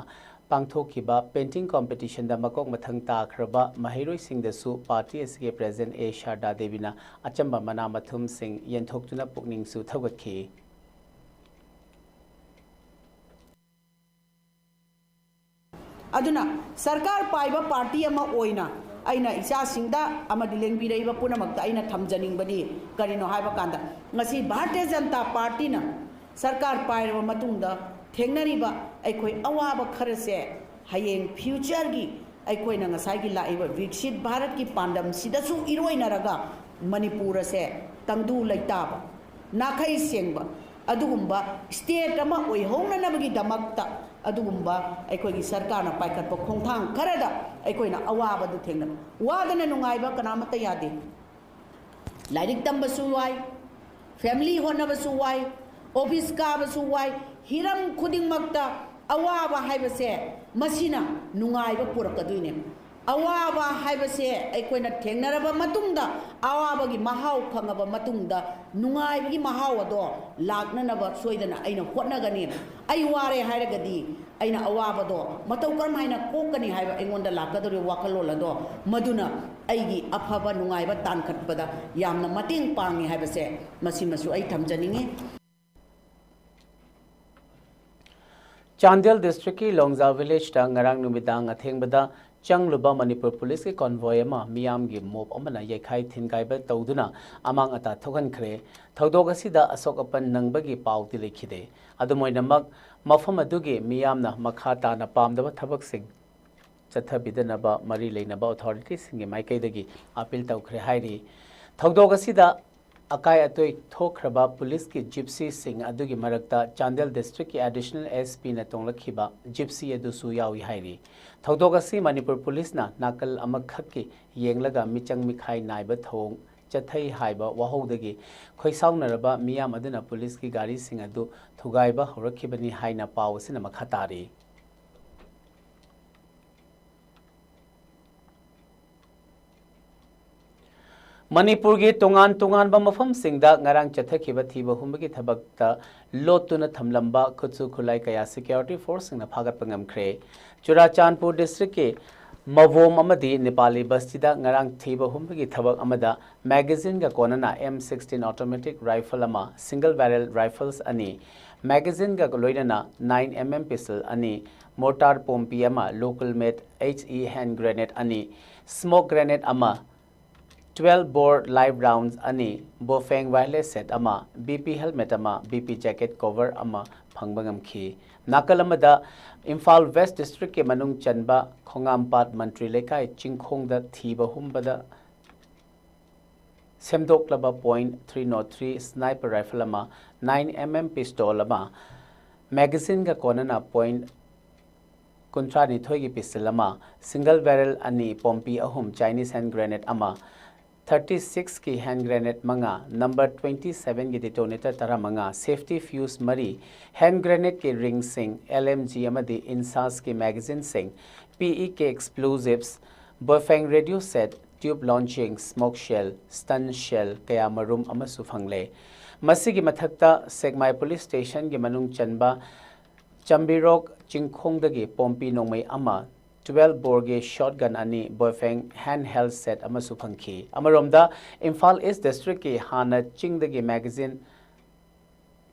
ꯄꯥꯡꯊꯣꯛꯈꯤꯕ ꯄꯦꯟꯇꯤꯡ ꯀꯣꯝꯄꯤꯇꯤꯁꯟꯗ ꯃꯀꯣꯛ ꯃꯊꯪ ꯇꯥꯈ꯭ꯔꯕ ꯃꯍꯩꯔꯣꯏꯁꯤꯡꯗꯁꯨ ꯄꯥꯔꯇꯤ ꯑꯁꯤꯒꯤ ꯄ꯭ꯔꯦꯁꯤꯗꯦꯟꯠ ꯑꯦ ꯁꯥꯔꯗꯥ ꯗꯦꯕꯤꯅ ꯑꯆꯝꯕ ꯃꯅꯥ ꯃꯊꯨꯝꯁꯤꯡ ꯌꯦꯟꯊꯣꯛꯇꯨꯅ ꯄꯨꯛꯅꯤꯡꯁꯨ ꯊꯧꯒꯠꯈꯤ꯫ ꯑꯗꯨꯅ ꯁꯔꯀꯥꯔ ꯄꯥꯏꯕ ꯄꯥꯔꯇꯤ ꯑꯃ ꯑꯣꯏꯅ ꯑꯩꯅ ꯏꯆꯥꯁꯤꯡꯗ ꯑꯃꯗꯤ ꯂꯦꯡꯕꯤꯔꯛꯏꯕ ꯄꯨꯝꯅꯃꯛꯇ ꯑꯩꯅ ꯊꯝꯖꯅꯤꯡꯕꯗꯤ ꯀꯔꯤꯅꯣ ꯍꯥꯏꯕ ꯀꯥꯟꯗ, ꯉꯁꯤ ꯚꯥꯔꯇꯤꯌ ꯖꯅꯇꯥ ꯄꯥꯔꯇꯤꯅ ꯁꯔꯀꯥꯔ ꯄꯥꯏꯔꯕ ꯃꯇꯨꯡꯗ ꯊꯦꯡꯅꯔꯤꯕ ꯑꯩꯈꯣꯏ ꯑꯋꯥꯕ ꯈꯔꯁꯦ ꯍꯌꯦꯡ ꯐ꯭ꯌꯨꯆꯔꯒꯤ ꯑꯩꯈꯣꯏꯅ ꯉꯁꯥꯏꯒꯤ ꯂꯥꯛꯏꯕ ꯕꯤꯛꯁꯤꯠ ꯚꯥꯔꯠꯀꯤ ꯄꯥꯟꯗꯝꯁꯤꯗꯁꯨ ꯏꯔꯣꯏꯅꯔꯒ ꯃꯅꯤꯄꯨꯔ ꯑꯁꯦ ꯇꯪꯗꯨ ꯂꯩꯇꯥꯕ, ꯅꯥꯈꯩ ꯁꯦꯡꯕ ꯑꯗꯨꯒꯨꯝꯕ ꯁ꯭ꯇꯦꯠ ꯑꯃ ꯑꯣꯏꯍꯧꯅꯅꯕꯒꯤꯗꯃꯛꯇ ꯑꯗꯨꯒꯨꯝꯕ ꯑꯩꯈꯣꯏꯒꯤ ꯁꯔꯀꯥꯔꯅ ꯄꯥꯏꯈꯠꯄ ꯈꯣꯡꯊꯥꯡ ꯈꯔꯗ ꯑꯩꯈꯣꯏꯅ ꯑꯋꯥꯕꯗꯨ ꯊꯦꯡꯅꯕ꯫ ꯋꯥꯗꯅ ꯅꯨꯡꯉꯥꯏꯕ ꯀꯅꯥꯃꯠꯇ ꯌꯥꯗꯦ꯫ ꯂꯥꯏꯔꯤꯛ ꯇꯝꯕꯁꯨ ꯋꯥꯏ, ꯐꯦꯃꯤꯂꯤ ꯍꯣꯠꯅꯕꯁꯨ ꯋꯥꯏ, ꯑꯣꯐꯤꯁ ꯀꯥꯕꯁꯨ ꯋꯥꯏ꯫ ꯍꯤꯔꯝ ꯈꯨꯗꯤꯡꯃꯛꯇ ꯑꯋꯥꯕ ꯍꯥꯏꯕꯁꯦ ꯃꯁꯤꯅ ꯅꯨꯡꯉꯥꯏꯕ ꯄꯨꯔꯛꯀꯗꯣꯏꯅꯦ꯫ ꯑꯋꯥꯕ ꯍꯥꯏꯕꯁꯦ ꯑꯩꯈꯣꯏꯅ ꯊꯦꯡꯅꯔꯕ ꯃꯇꯨꯡꯗ, ꯑꯋꯥꯕꯒꯤ ꯃꯍꯥꯎ ꯈꯪꯉꯕ ꯃꯇꯨꯡꯗ ꯅꯨꯡꯉꯥꯏꯕꯒꯤ ꯃꯍꯥꯎ ꯑꯗꯣ ꯂꯥꯛꯅꯅꯕ ꯁꯣꯏꯗꯅ ꯑꯩꯅ ꯍꯣꯠꯅꯒꯅꯤ꯫ ꯑꯩ ꯋꯥꯔꯦ ꯍꯥꯏꯔꯒꯗꯤ ꯑꯩꯅ ꯑꯋꯥꯕꯗꯣ ꯃꯇꯧ ꯀꯔꯝ ꯍꯥꯏꯅ ꯀꯣꯛꯀꯅꯤ ꯍꯥꯏꯕ ꯑꯩꯉꯣꯟꯗ ꯂꯥꯛꯀꯗꯧꯔꯤꯕ ꯋꯥꯈꯜꯂꯣꯟ ꯑꯗꯣ, ꯃꯗꯨꯅ ꯑꯩꯒꯤ ꯑꯐꯕ ꯅꯨꯡꯉꯥꯏꯕ ꯇꯥꯟꯈꯠꯄꯗ ꯌꯥꯝꯅ ꯃꯇꯦꯡ ꯄꯥꯡꯉꯤ ꯍꯥꯏꯕꯁꯦ ꯃꯁꯤꯃꯁꯨ ꯑꯩ ꯊꯝꯖꯅꯤꯡꯉꯤ꯫ ꯆꯥꯟꯗꯦꯜ ꯗꯤꯁꯇ꯭ꯔꯤꯛꯀꯤ ꯂꯣꯡꯖꯥ ꯚꯤꯂꯦꯖꯇ ꯉꯔꯥꯡ ꯅꯨꯃꯤꯗꯥꯡ ꯑꯊꯦꯡꯕꯗ ꯆꯪꯂꯨꯕ ꯃꯅꯤꯄꯨꯔ ꯄꯨꯂꯤꯁꯀꯤ ꯀꯣꯟꯚꯣꯏ ꯑꯃ ꯃꯤꯌꯥꯝꯒꯤ ꯃꯣꯞ ꯑꯃꯅ ꯌꯩꯈꯥꯏ ꯊꯤꯟꯒꯥꯏꯕ ꯇꯧꯗꯨꯅ ꯑꯃꯥꯡ ꯑꯇꯥ ꯊꯣꯛꯍꯟꯈ꯭ꯔꯦ꯫ ꯊꯧꯗꯣꯛ ꯑꯁꯤꯗ ꯑꯁꯣꯛ ꯑꯄꯟ ꯅꯪꯕꯒꯤ ꯄꯥꯎꯗꯤ ꯂꯩꯈꯤꯗꯦ꯫ ꯑꯗꯨꯝ ꯑꯣꯏꯅꯃꯛ, ꯃꯐꯝ ꯑꯗꯨꯒꯤ ꯃꯤꯌꯥꯝꯅ ꯃꯈꯥ ꯇꯥꯅ ꯄꯥꯝꯗꯕ ꯊꯕꯛꯁꯤꯡ ꯆꯠꯊꯕꯤꯗꯅꯕ ꯃꯔꯤ ꯂꯩꯅꯕ ꯑꯣꯊꯣꯔꯤꯇꯤꯁꯤꯡꯒꯤ ꯃꯥꯏꯀꯩꯗꯒꯤ ꯑꯥꯄꯤꯜ ꯇꯧꯈ꯭ꯔꯦ ꯍꯥꯏꯔꯤ꯫ ꯊꯧꯗꯣꯛ ꯑꯁꯤꯗ ꯑꯀꯥꯏ ꯑꯇꯣꯏ ꯊꯣꯛꯈ꯭ꯔꯕ ꯄꯨꯂꯤꯁꯀꯤ ꯖꯤꯞꯁꯤꯁꯤꯡ ꯑꯗꯨꯒꯤ ꯃꯔꯛꯇ ꯆꯥꯟꯗꯦꯜ ꯗꯤꯁꯇ꯭ꯔꯤꯛꯀꯤ ꯑꯦꯗꯤꯁꯅꯦꯜ ꯑꯦꯁ ꯄꯤꯅ ꯇꯣꯡꯂꯛꯈꯤꯕ ꯖꯤꯞꯁꯤ ꯑꯗꯨꯁꯨ ꯌꯥꯎꯏ ꯍꯥꯏꯔꯤ꯫ ꯊꯧꯗꯣꯛ ꯑꯁꯤ ꯃꯅꯤꯄꯨꯔ ꯄꯨꯂꯤꯁꯅ ꯅꯥꯀꯜ ꯑꯃꯈꯛꯀꯤ ꯌꯦꯡꯂꯒ ꯃꯤꯆꯪ ꯃꯤꯈꯥꯏ ꯅꯥꯏꯕ ꯊꯧꯑꯣꯡ ꯆꯠꯊꯩ ꯍꯥꯏꯕ ꯋꯥꯍꯧꯗꯒꯤ ꯈꯣꯏꯁꯥꯎꯅꯔꯕ ꯃꯤꯌꯥꯝ ꯑꯗꯨꯅ ꯄꯨꯂꯤꯁꯀꯤ ꯒꯥꯔꯤꯁꯤꯡ ꯑꯗꯨ ꯊꯨꯒꯥꯏꯕ ꯍꯧꯔꯛꯈꯤꯕꯅꯤ ꯍꯥꯏꯅ ꯄꯥꯎ ꯑꯁꯤꯅ ꯃꯈꯥ ꯇꯥꯔꯤ꯫ ꯃꯅꯤꯄꯨꯔꯒꯤ ꯇꯣꯉꯥꯟ ꯇꯣꯉꯥꯟꯕ ꯃꯐꯝꯁꯤꯡꯗ ꯉꯔꯥꯡ ꯆꯠꯊꯈꯤꯕ ꯊꯤꯕ ꯍꯨꯝꯕꯒꯤ ꯊꯕꯛꯇ ꯂꯣꯠꯇꯨꯅ ꯊꯝꯂꯝꯕ ꯈꯨꯠꯁꯨ ꯈꯨꯠꯂꯥꯏ ꯀꯌꯥ ꯁꯦꯀ꯭ꯌꯨꯔꯤꯇꯤ ꯐꯣꯔꯁꯁꯤꯡꯅ ꯐꯥꯒꯠꯄ ꯉꯝꯈ꯭ꯔꯦ꯫ ꯆꯨꯔꯥꯆꯥꯟꯄꯨꯔ ꯗꯤꯁꯇ꯭ꯔꯤꯛꯀꯤ ꯃꯕꯣꯝ ꯑꯃꯗꯤ ꯅꯦꯄꯥꯂꯤ ꯕꯁꯇꯤꯗ ꯉꯔꯥꯡ ꯊꯤꯕ ꯍꯨꯝꯕꯒꯤ ꯊꯕꯛ ꯑꯃꯗ ꯃꯦꯒꯥꯖꯤꯟꯒ ꯀꯣꯟꯅꯅ ꯑꯦꯝ ꯁꯤꯛꯁꯇꯤꯟ ꯑꯣꯇꯣꯃꯦꯇꯤꯛ ꯔꯥꯏꯐꯜ ꯑꯃ, ꯁꯤꯡꯒꯜ ꯕꯦꯔꯦꯜ ꯔꯥꯏꯐꯜꯁ ꯑꯅꯤ, ꯃꯦꯒꯥꯖꯤꯟꯒ ꯂꯣꯏꯅꯅ ꯅꯥꯏꯟ ꯑꯦꯝ ꯑꯦꯝ ꯄꯤꯁꯇꯜ ꯑꯅꯤ, ꯃꯣꯔꯇꯥꯔ ꯄꯣꯝꯄꯤ ꯑꯃ, ꯂꯣꯀꯦꯜ ꯃꯦꯗ ꯑꯦꯆ ꯏ ꯍꯦꯟ ꯒ꯭ꯔꯦꯅꯦꯗ ꯑꯅꯤ, ꯁ꯭ꯃꯣꯛ ꯒ꯭ꯔꯦꯅꯦꯗ ꯑꯃ, ꯇ꯭ꯋꯦꯜꯕ ꯕꯣꯔ ꯂꯥꯏꯚ ꯔꯥꯎꯟꯗꯁ ꯑꯅꯤ, ꯕꯣꯐꯦꯡ ꯋꯥꯌꯔꯂꯦꯁ ꯁꯦꯠ ꯑꯃ, ꯕꯤ ꯄꯤ ꯍꯦꯜꯃꯦꯠ ꯑꯃ, ꯕꯤ ꯄꯤ ꯖꯦꯀꯦꯠ ꯀꯣꯚꯔ ꯑꯃ, ꯐꯪꯕ ꯉꯝꯈꯤ꯫ ꯅꯥꯀꯜ ꯑꯃꯗ, ꯏꯝꯐꯥꯜ ꯋꯦꯁ ꯗꯤꯁꯇ꯭ꯔꯤꯛꯀꯤ ꯃꯅꯨꯡ ꯆꯟꯕ ꯈꯣꯡꯉꯥꯝꯄꯥꯠ ꯃꯟꯇ꯭ꯔꯤ ꯂꯩꯀꯥꯏ ꯆꯤꯡꯈꯣꯡꯗ ꯊꯤꯕ ꯍꯨꯝꯕꯗ ꯁꯦꯝꯗꯣꯛꯂꯕ point three not three sniper rifle ꯑꯃ, nine M M pistol ꯑꯃ, magazineꯒ ꯀꯣꯟꯅꯅ point ꯀꯨꯟꯊ꯭ꯔꯥꯅꯤꯊꯣꯏꯒꯤ pistol ꯑꯃ, single barrel ꯑꯅꯤ, ꯄꯣꯝꯄꯤ ꯑꯍꯨꯝ, Chinese hand grenade ꯑꯃ, thirty sixꯀꯤ hand grenade ꯃꯉꯥ, number twenty sevenꯒꯤ detonator ꯇꯔꯥꯃꯉꯥ, safety fuse ꯃꯔꯤ, hand grenadeꯀꯤ ringꯁꯤꯡ, L M G ꯑꯃꯗꯤ INSASꯀꯤ magazineꯁꯤꯡ, P E K explosives, Baofeng radio set, tube launching, smoke shell, stun shell ꯀꯌꯥ ꯃꯔꯨꯝ ꯑꯃꯁꯨ ꯐꯪꯂꯦ꯫ ꯃꯁꯤꯒꯤ ꯃꯊꯛꯇ ꯁꯦꯛꯃꯥꯏ police stationꯒꯤ ꯃꯅꯨꯡ ꯆꯟꯕ ꯆꯝꯕꯤꯔꯣꯛ ꯆꯤꯡꯈꯣꯡꯗꯒꯤ ꯄꯣꯝꯄꯤ ꯅꯣꯡꯃꯩ ꯑꯃ, twelve boreꯒꯤ shotgun ꯑꯅꯤ, Baofeng handheld set ꯑꯃꯁꯨ ꯐꯪꯈꯤ꯫ ꯑꯃꯔꯣꯝꯗ, ꯏꯝꯐꯥꯜ ꯏꯁ ꯗꯤꯁꯇ꯭ꯔꯤꯛꯀꯤ ꯍꯥꯟꯅ ꯆꯤꯡꯗꯒꯤ magazineꯒ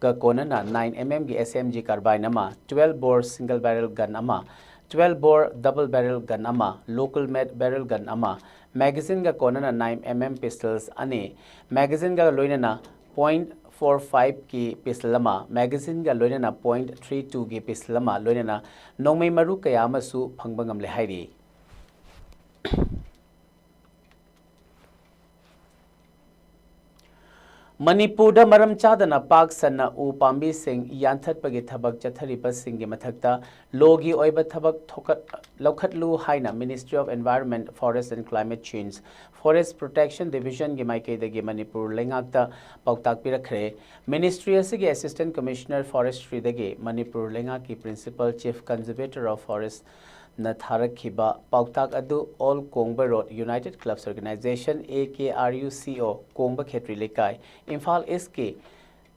ꯀꯣꯟꯅꯅ nine M Mꯒꯤ S M G carbine ꯑꯃ, twelve bore single barrel gun ꯑꯃ, twelve bore double barrel gun ꯑꯃ, local made barrel gun ꯑꯃ, magazineꯒ ꯀꯣꯟꯅꯅ nine M M pistols ꯑꯅꯤ, magazineꯒ ꯂꯣꯏꯅꯅ point four fiveꯀꯤ pistol ꯑꯃ, magazineꯒ ꯂꯣꯏꯅꯅ point three twoꯒꯤ pistol ꯑꯃ, ꯂꯣꯏꯅꯅ ꯅꯣꯡꯃꯩ ꯃꯔꯨ ꯀꯌꯥ ꯑꯃꯁꯨ ꯐꯪꯕ ꯉꯝꯂꯦ ꯍꯥꯏꯔꯤ꯫ ꯃꯅꯤꯄꯨꯔꯗ ꯃꯔꯝ ꯆꯥꯗꯅ ꯄꯥꯛ ꯁꯟꯅ ꯎ ꯄꯥꯝꯕꯤꯁꯤꯡ ꯌꯥꯟꯊꯠꯄꯒꯤ ꯊꯕꯛ ꯆꯠꯊꯔꯤꯕꯁꯤꯡꯒꯤ ꯃꯊꯛꯇ ꯂꯣꯒꯤ ꯑꯣꯏꯕ ꯊꯕꯛ ꯊꯣꯛꯀꯠ-, ꯂꯧꯈꯠꯂꯨ ꯍꯥꯏꯅ Ministry of Environment, Forest and Climate Change, Forest Protection Divisionꯒꯤ ꯃꯥꯏꯀꯩꯗꯒꯤ ꯃꯅꯤꯄꯨꯔ ꯂꯩꯉꯥꯛꯇ ꯄꯥꯎꯇꯥꯛ ꯄꯤꯔꯛꯈ꯭ꯔꯦ꯫ Ministry ꯑꯁꯤꯒꯤ Assistant Commissioner Forestryꯗꯒꯤ ꯃꯅꯤꯄꯨꯔ ꯂꯩꯉꯥꯛꯀꯤ Principal Chief Conservator of Forest ꯅ ꯊꯥꯔꯛꯈꯤꯕ ꯄꯥꯎꯇꯥꯛ ꯑꯗꯨ All Kongba Rod United Clubs Organisation, A K R U C O, ꯀꯣꯡꯕ ꯈꯦꯇ꯭ꯔꯤ ꯂꯩꯀꯥꯏ, ꯏꯝꯐꯥꯜ ꯏꯁꯀꯤ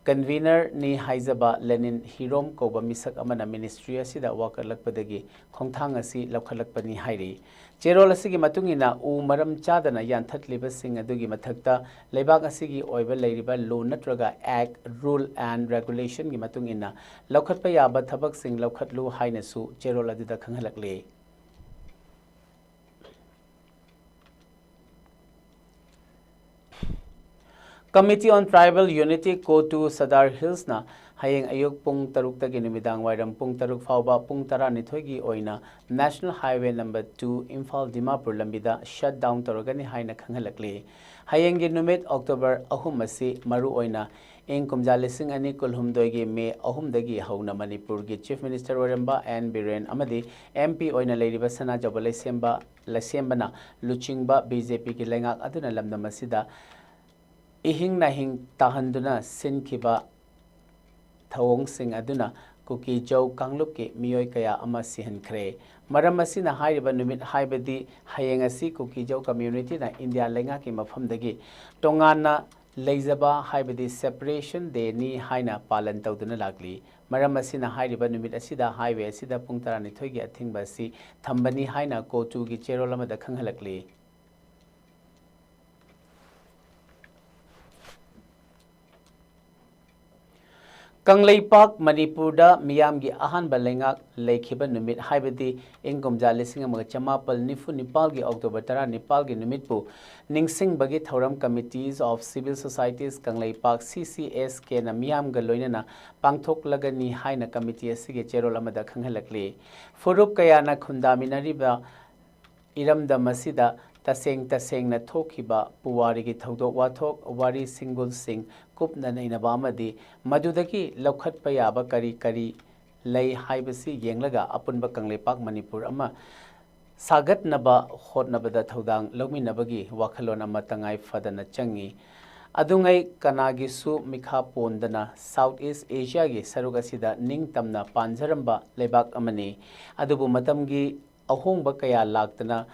convenerꯅꯤ ꯍꯥꯏꯖꯕ ꯂꯦꯅꯤꯟ ꯍꯤꯔꯣꯝ ꯀꯧꯕ ꯃꯤꯁꯛ ꯑꯃꯅ ministry ꯑꯁꯤꯗ ꯋꯥꯀꯠꯂꯛꯄꯗꯒꯤ ꯈꯣꯡꯊꯥꯡ ꯑꯁꯤ ꯂꯧꯈꯠꯂꯛꯄꯅꯤ ꯍꯥꯏꯔꯤ꯫ ꯆꯦꯔꯣꯜ ꯑꯁꯤꯒꯤ ꯃꯇꯨꯡ ꯏꯟꯅ, ꯎ ꯃꯔꯝ ꯆꯥꯗꯅ ꯌꯥꯟꯊꯠꯂꯤꯕꯁꯤꯡ ꯑꯗꯨꯒꯤ ꯃꯊꯛꯇ ꯂꯩꯕꯥꯛ ꯑꯁꯤꯒꯤ ꯑꯣꯏꯕ ꯂꯩꯔꯤꯕ law ꯅꯠꯇ꯭ꯔꯒ act, rule and regulationꯒꯤ ꯃꯇꯨꯡ ꯏꯟꯅ ꯂꯧꯈꯠꯄ ꯌꯥꯕ ꯊꯕꯛꯁꯤꯡ ꯂꯧꯈꯠꯂꯨ ꯍꯥꯏꯅꯁꯨ ꯆꯦꯔꯣꯜ ꯑꯗꯨꯗ ꯈꯪꯍꯜꯂꯛꯂꯤ꯫ Committee on Tribal Unity, CoTU, Sadar Hillsꯅ ꯍꯌꯦꯡ ꯑꯌꯨꯛ ꯄꯨꯡ ꯇꯔꯨꯛꯇꯒꯤ ꯅꯨꯃꯤꯗꯥꯡ ꯋꯥꯏꯔꯝ ꯄꯨꯡ ꯇꯔꯨꯛ ꯐꯥꯎꯕ ꯄꯨꯡ ꯇꯔꯥꯅꯤꯊꯣꯏꯒꯤ ꯑꯣꯏꯅ National Highway number two, Imphal Dimapur ꯂꯝꯕꯤꯗ shut down ꯇꯧꯔꯒꯅꯤ ꯍꯥꯏꯅ ꯈꯪꯍꯜꯂꯛꯂꯤ꯫ ꯍꯌꯦꯡꯒꯤ ꯅꯨꯃꯤꯠ October ꯑꯍꯨꯝ ꯑꯁꯤ ꯃꯔꯨ ꯑꯣꯏꯅ ꯏꯪ ꯀꯨꯝꯖꯥ ꯂꯤꯁꯤꯡ ꯑꯅꯤ ꯀꯨꯟꯍꯨꯝꯗꯣꯏꯒꯤ May ꯑꯍꯨꯝꯗꯒꯤ ꯍꯧꯅ ꯃꯅꯤꯄꯨꯔꯒꯤ Chief Minister ꯑꯣꯏꯔꯝꯕ ꯑꯦꯟ ꯕꯤꯔꯦꯟ ꯑꯃꯗꯤ M P ꯑꯣꯏꯅ ꯂꯩꯔꯤꯕ ꯁꯅꯥꯖꯥꯎꯕ ꯂꯩꯁꯦꯝꯕ, ꯂꯩꯁꯦꯝꯕꯅ ꯂꯨꯆꯤꯡꯕ B J Pꯒꯤ ꯂꯩꯉꯥꯛ ꯑꯗꯨꯅ ꯂꯝꯗꯝ ꯑꯁꯤꯗ ꯏꯍꯤꯡ ꯅꯥꯍꯤꯡ ꯇꯥꯍꯟꯗꯨꯅ ꯁꯤꯟꯈꯤꯕ ꯊꯧꯑꯣꯡꯁꯤꯡ ꯑꯗꯨꯅ ꯀꯨꯀꯤ ꯖꯧ ꯀꯥꯡꯂꯨꯞꯀꯤ ꯃꯤꯑꯣꯏ ꯀꯌꯥ ꯑꯃ ꯁꯤꯍꯟꯈ꯭ꯔꯦ꯫ ꯃꯔꯝ ꯑꯁꯤꯅ ꯍꯥꯏꯔꯤꯕ ꯅꯨꯃꯤꯠ, ꯍꯥꯏꯕꯗꯤ ꯍꯌꯦꯡ ꯑꯁꯤ ꯀꯨꯀꯤ ꯖꯧ communityꯅ ꯏꯟꯗꯤꯌꯥ ꯂꯩꯉꯥꯛꯀꯤ ꯃꯐꯝꯗꯒꯤ ꯇꯣꯉꯥꯟꯅ ꯂꯩꯖꯕ, ꯍꯥꯏꯕꯗꯤ Separation Dayꯅꯤ ꯍꯥꯏꯅ ꯄꯥꯂꯟ ꯇꯧꯗꯨꯅ ꯂꯥꯛꯂꯤ꯫ ꯃꯔꯝ ꯑꯁꯤꯅ ꯍꯥꯏꯔꯤꯕ ꯅꯨꯃꯤꯠ ꯑꯁꯤꯗ highway ꯑꯁꯤꯗ ꯄꯨꯡ ꯇꯔꯥꯅꯤꯊꯣꯏꯒꯤ ꯑꯊꯤꯡꯕ ꯑꯁꯤ ꯊꯝꯕꯅꯤ ꯍꯥꯏꯅ CoTUꯒꯤ ꯆꯦꯔꯣꯜ ꯑꯃꯗ ꯈꯪꯍꯜꯂꯛꯂꯤ꯫ ꯀꯪꯂꯩꯄꯥꯛ ꯃꯅꯤꯄꯨꯔꯗ ꯃꯤꯌꯥꯝꯒꯤ ꯑꯍꯥꯟꯕ ꯂꯩꯉꯥꯛ ꯂꯩꯈꯤꯕ ꯅꯨꯃꯤꯠ, ꯍꯥꯏꯕꯗꯤ ꯏꯪ ꯀꯨꯝꯖꯥ ꯂꯤꯁꯤꯡ ꯑꯃꯒ ꯆꯃꯥꯄꯜ ꯅꯤꯐꯨ ꯅꯤꯄꯥꯜꯒꯤ October ꯇꯔꯥꯅꯤꯄꯥꯜꯒꯤ ꯅꯨꯃꯤꯠꯄꯨ ꯅꯤꯡꯁꯤꯡꯕꯒꯤ ꯊꯧꯔꯝ Committees of Civil Societies Kangleipak, C C S Kꯅ ꯃꯤꯌꯥꯝꯒ ꯂꯣꯏꯅꯅ ꯄꯥꯡꯊꯣꯛꯂꯒꯅꯤ ꯍꯥꯏꯅ committee ꯑꯁꯤꯒꯤ ꯆꯦꯔꯣꯜ ꯑꯃꯗ ꯈꯪꯍꯜꯂꯛꯂꯤ꯫ ꯐꯨꯔꯨꯞ ꯀꯌꯥꯅ ꯈꯨꯟꯗꯥꯃꯤꯟꯅꯔꯤꯕ ꯏꯔꯝꯗꯝ ꯑꯁꯤꯗ ꯇꯁꯦꯡ ꯇꯁꯦꯡꯅ ꯊꯣꯛꯈꯤꯕ ꯄꯨꯋꯥꯔꯤꯒꯤ ꯊꯧꯗꯣꯛ ꯋꯥꯊꯣꯛ, ꯋꯥꯔꯤ ꯁꯤꯡꯒꯨꯜꯁꯤꯡ ꯀꯨꯞꯅ ꯅꯩꯅꯕ ꯑꯃꯗꯤ ꯃꯗꯨꯗꯒꯤ ꯂꯧꯈꯠꯄ ꯌꯥꯕ ꯀꯔꯤ ꯀꯔꯤ ꯂꯩ ꯍꯥꯏꯕꯁꯤ ꯌꯦꯡꯂꯒ ꯑꯄꯨꯟꯕ ꯀꯪꯂꯩꯄꯥꯛ ꯃꯅꯤꯄꯨꯔ ꯑꯃ ꯁꯥꯒꯠꯅꯕ ꯍꯣꯠꯅꯕꯗ ꯊꯧꯗꯥꯡ ꯂꯧꯃꯤꯟꯅꯕꯒꯤ ꯋꯥꯈꯜꯂꯣꯟ ꯑꯃ ꯇꯉꯥꯏ ꯐꯗꯅ ꯆꯪꯏ꯫ ꯑꯗꯨꯉꯩ ꯀꯅꯥꯒꯤꯁꯨ ꯃꯤꯈꯥ ꯄꯣꯟꯗꯅ South East Asiaꯒꯤ ꯁꯔꯨꯛ ꯑꯁꯤꯗ ꯅꯤꯡꯇꯝꯅ ꯄꯥꯟꯖꯔꯝꯕ ꯂꯩꯕꯥꯛ ꯑꯃꯅꯤ꯫ ꯑꯗꯨꯕꯨ ꯃꯇꯝꯒꯤ ꯑꯍꯣꯡꯕ ꯀꯌꯥ ꯂꯥꯛꯇꯅ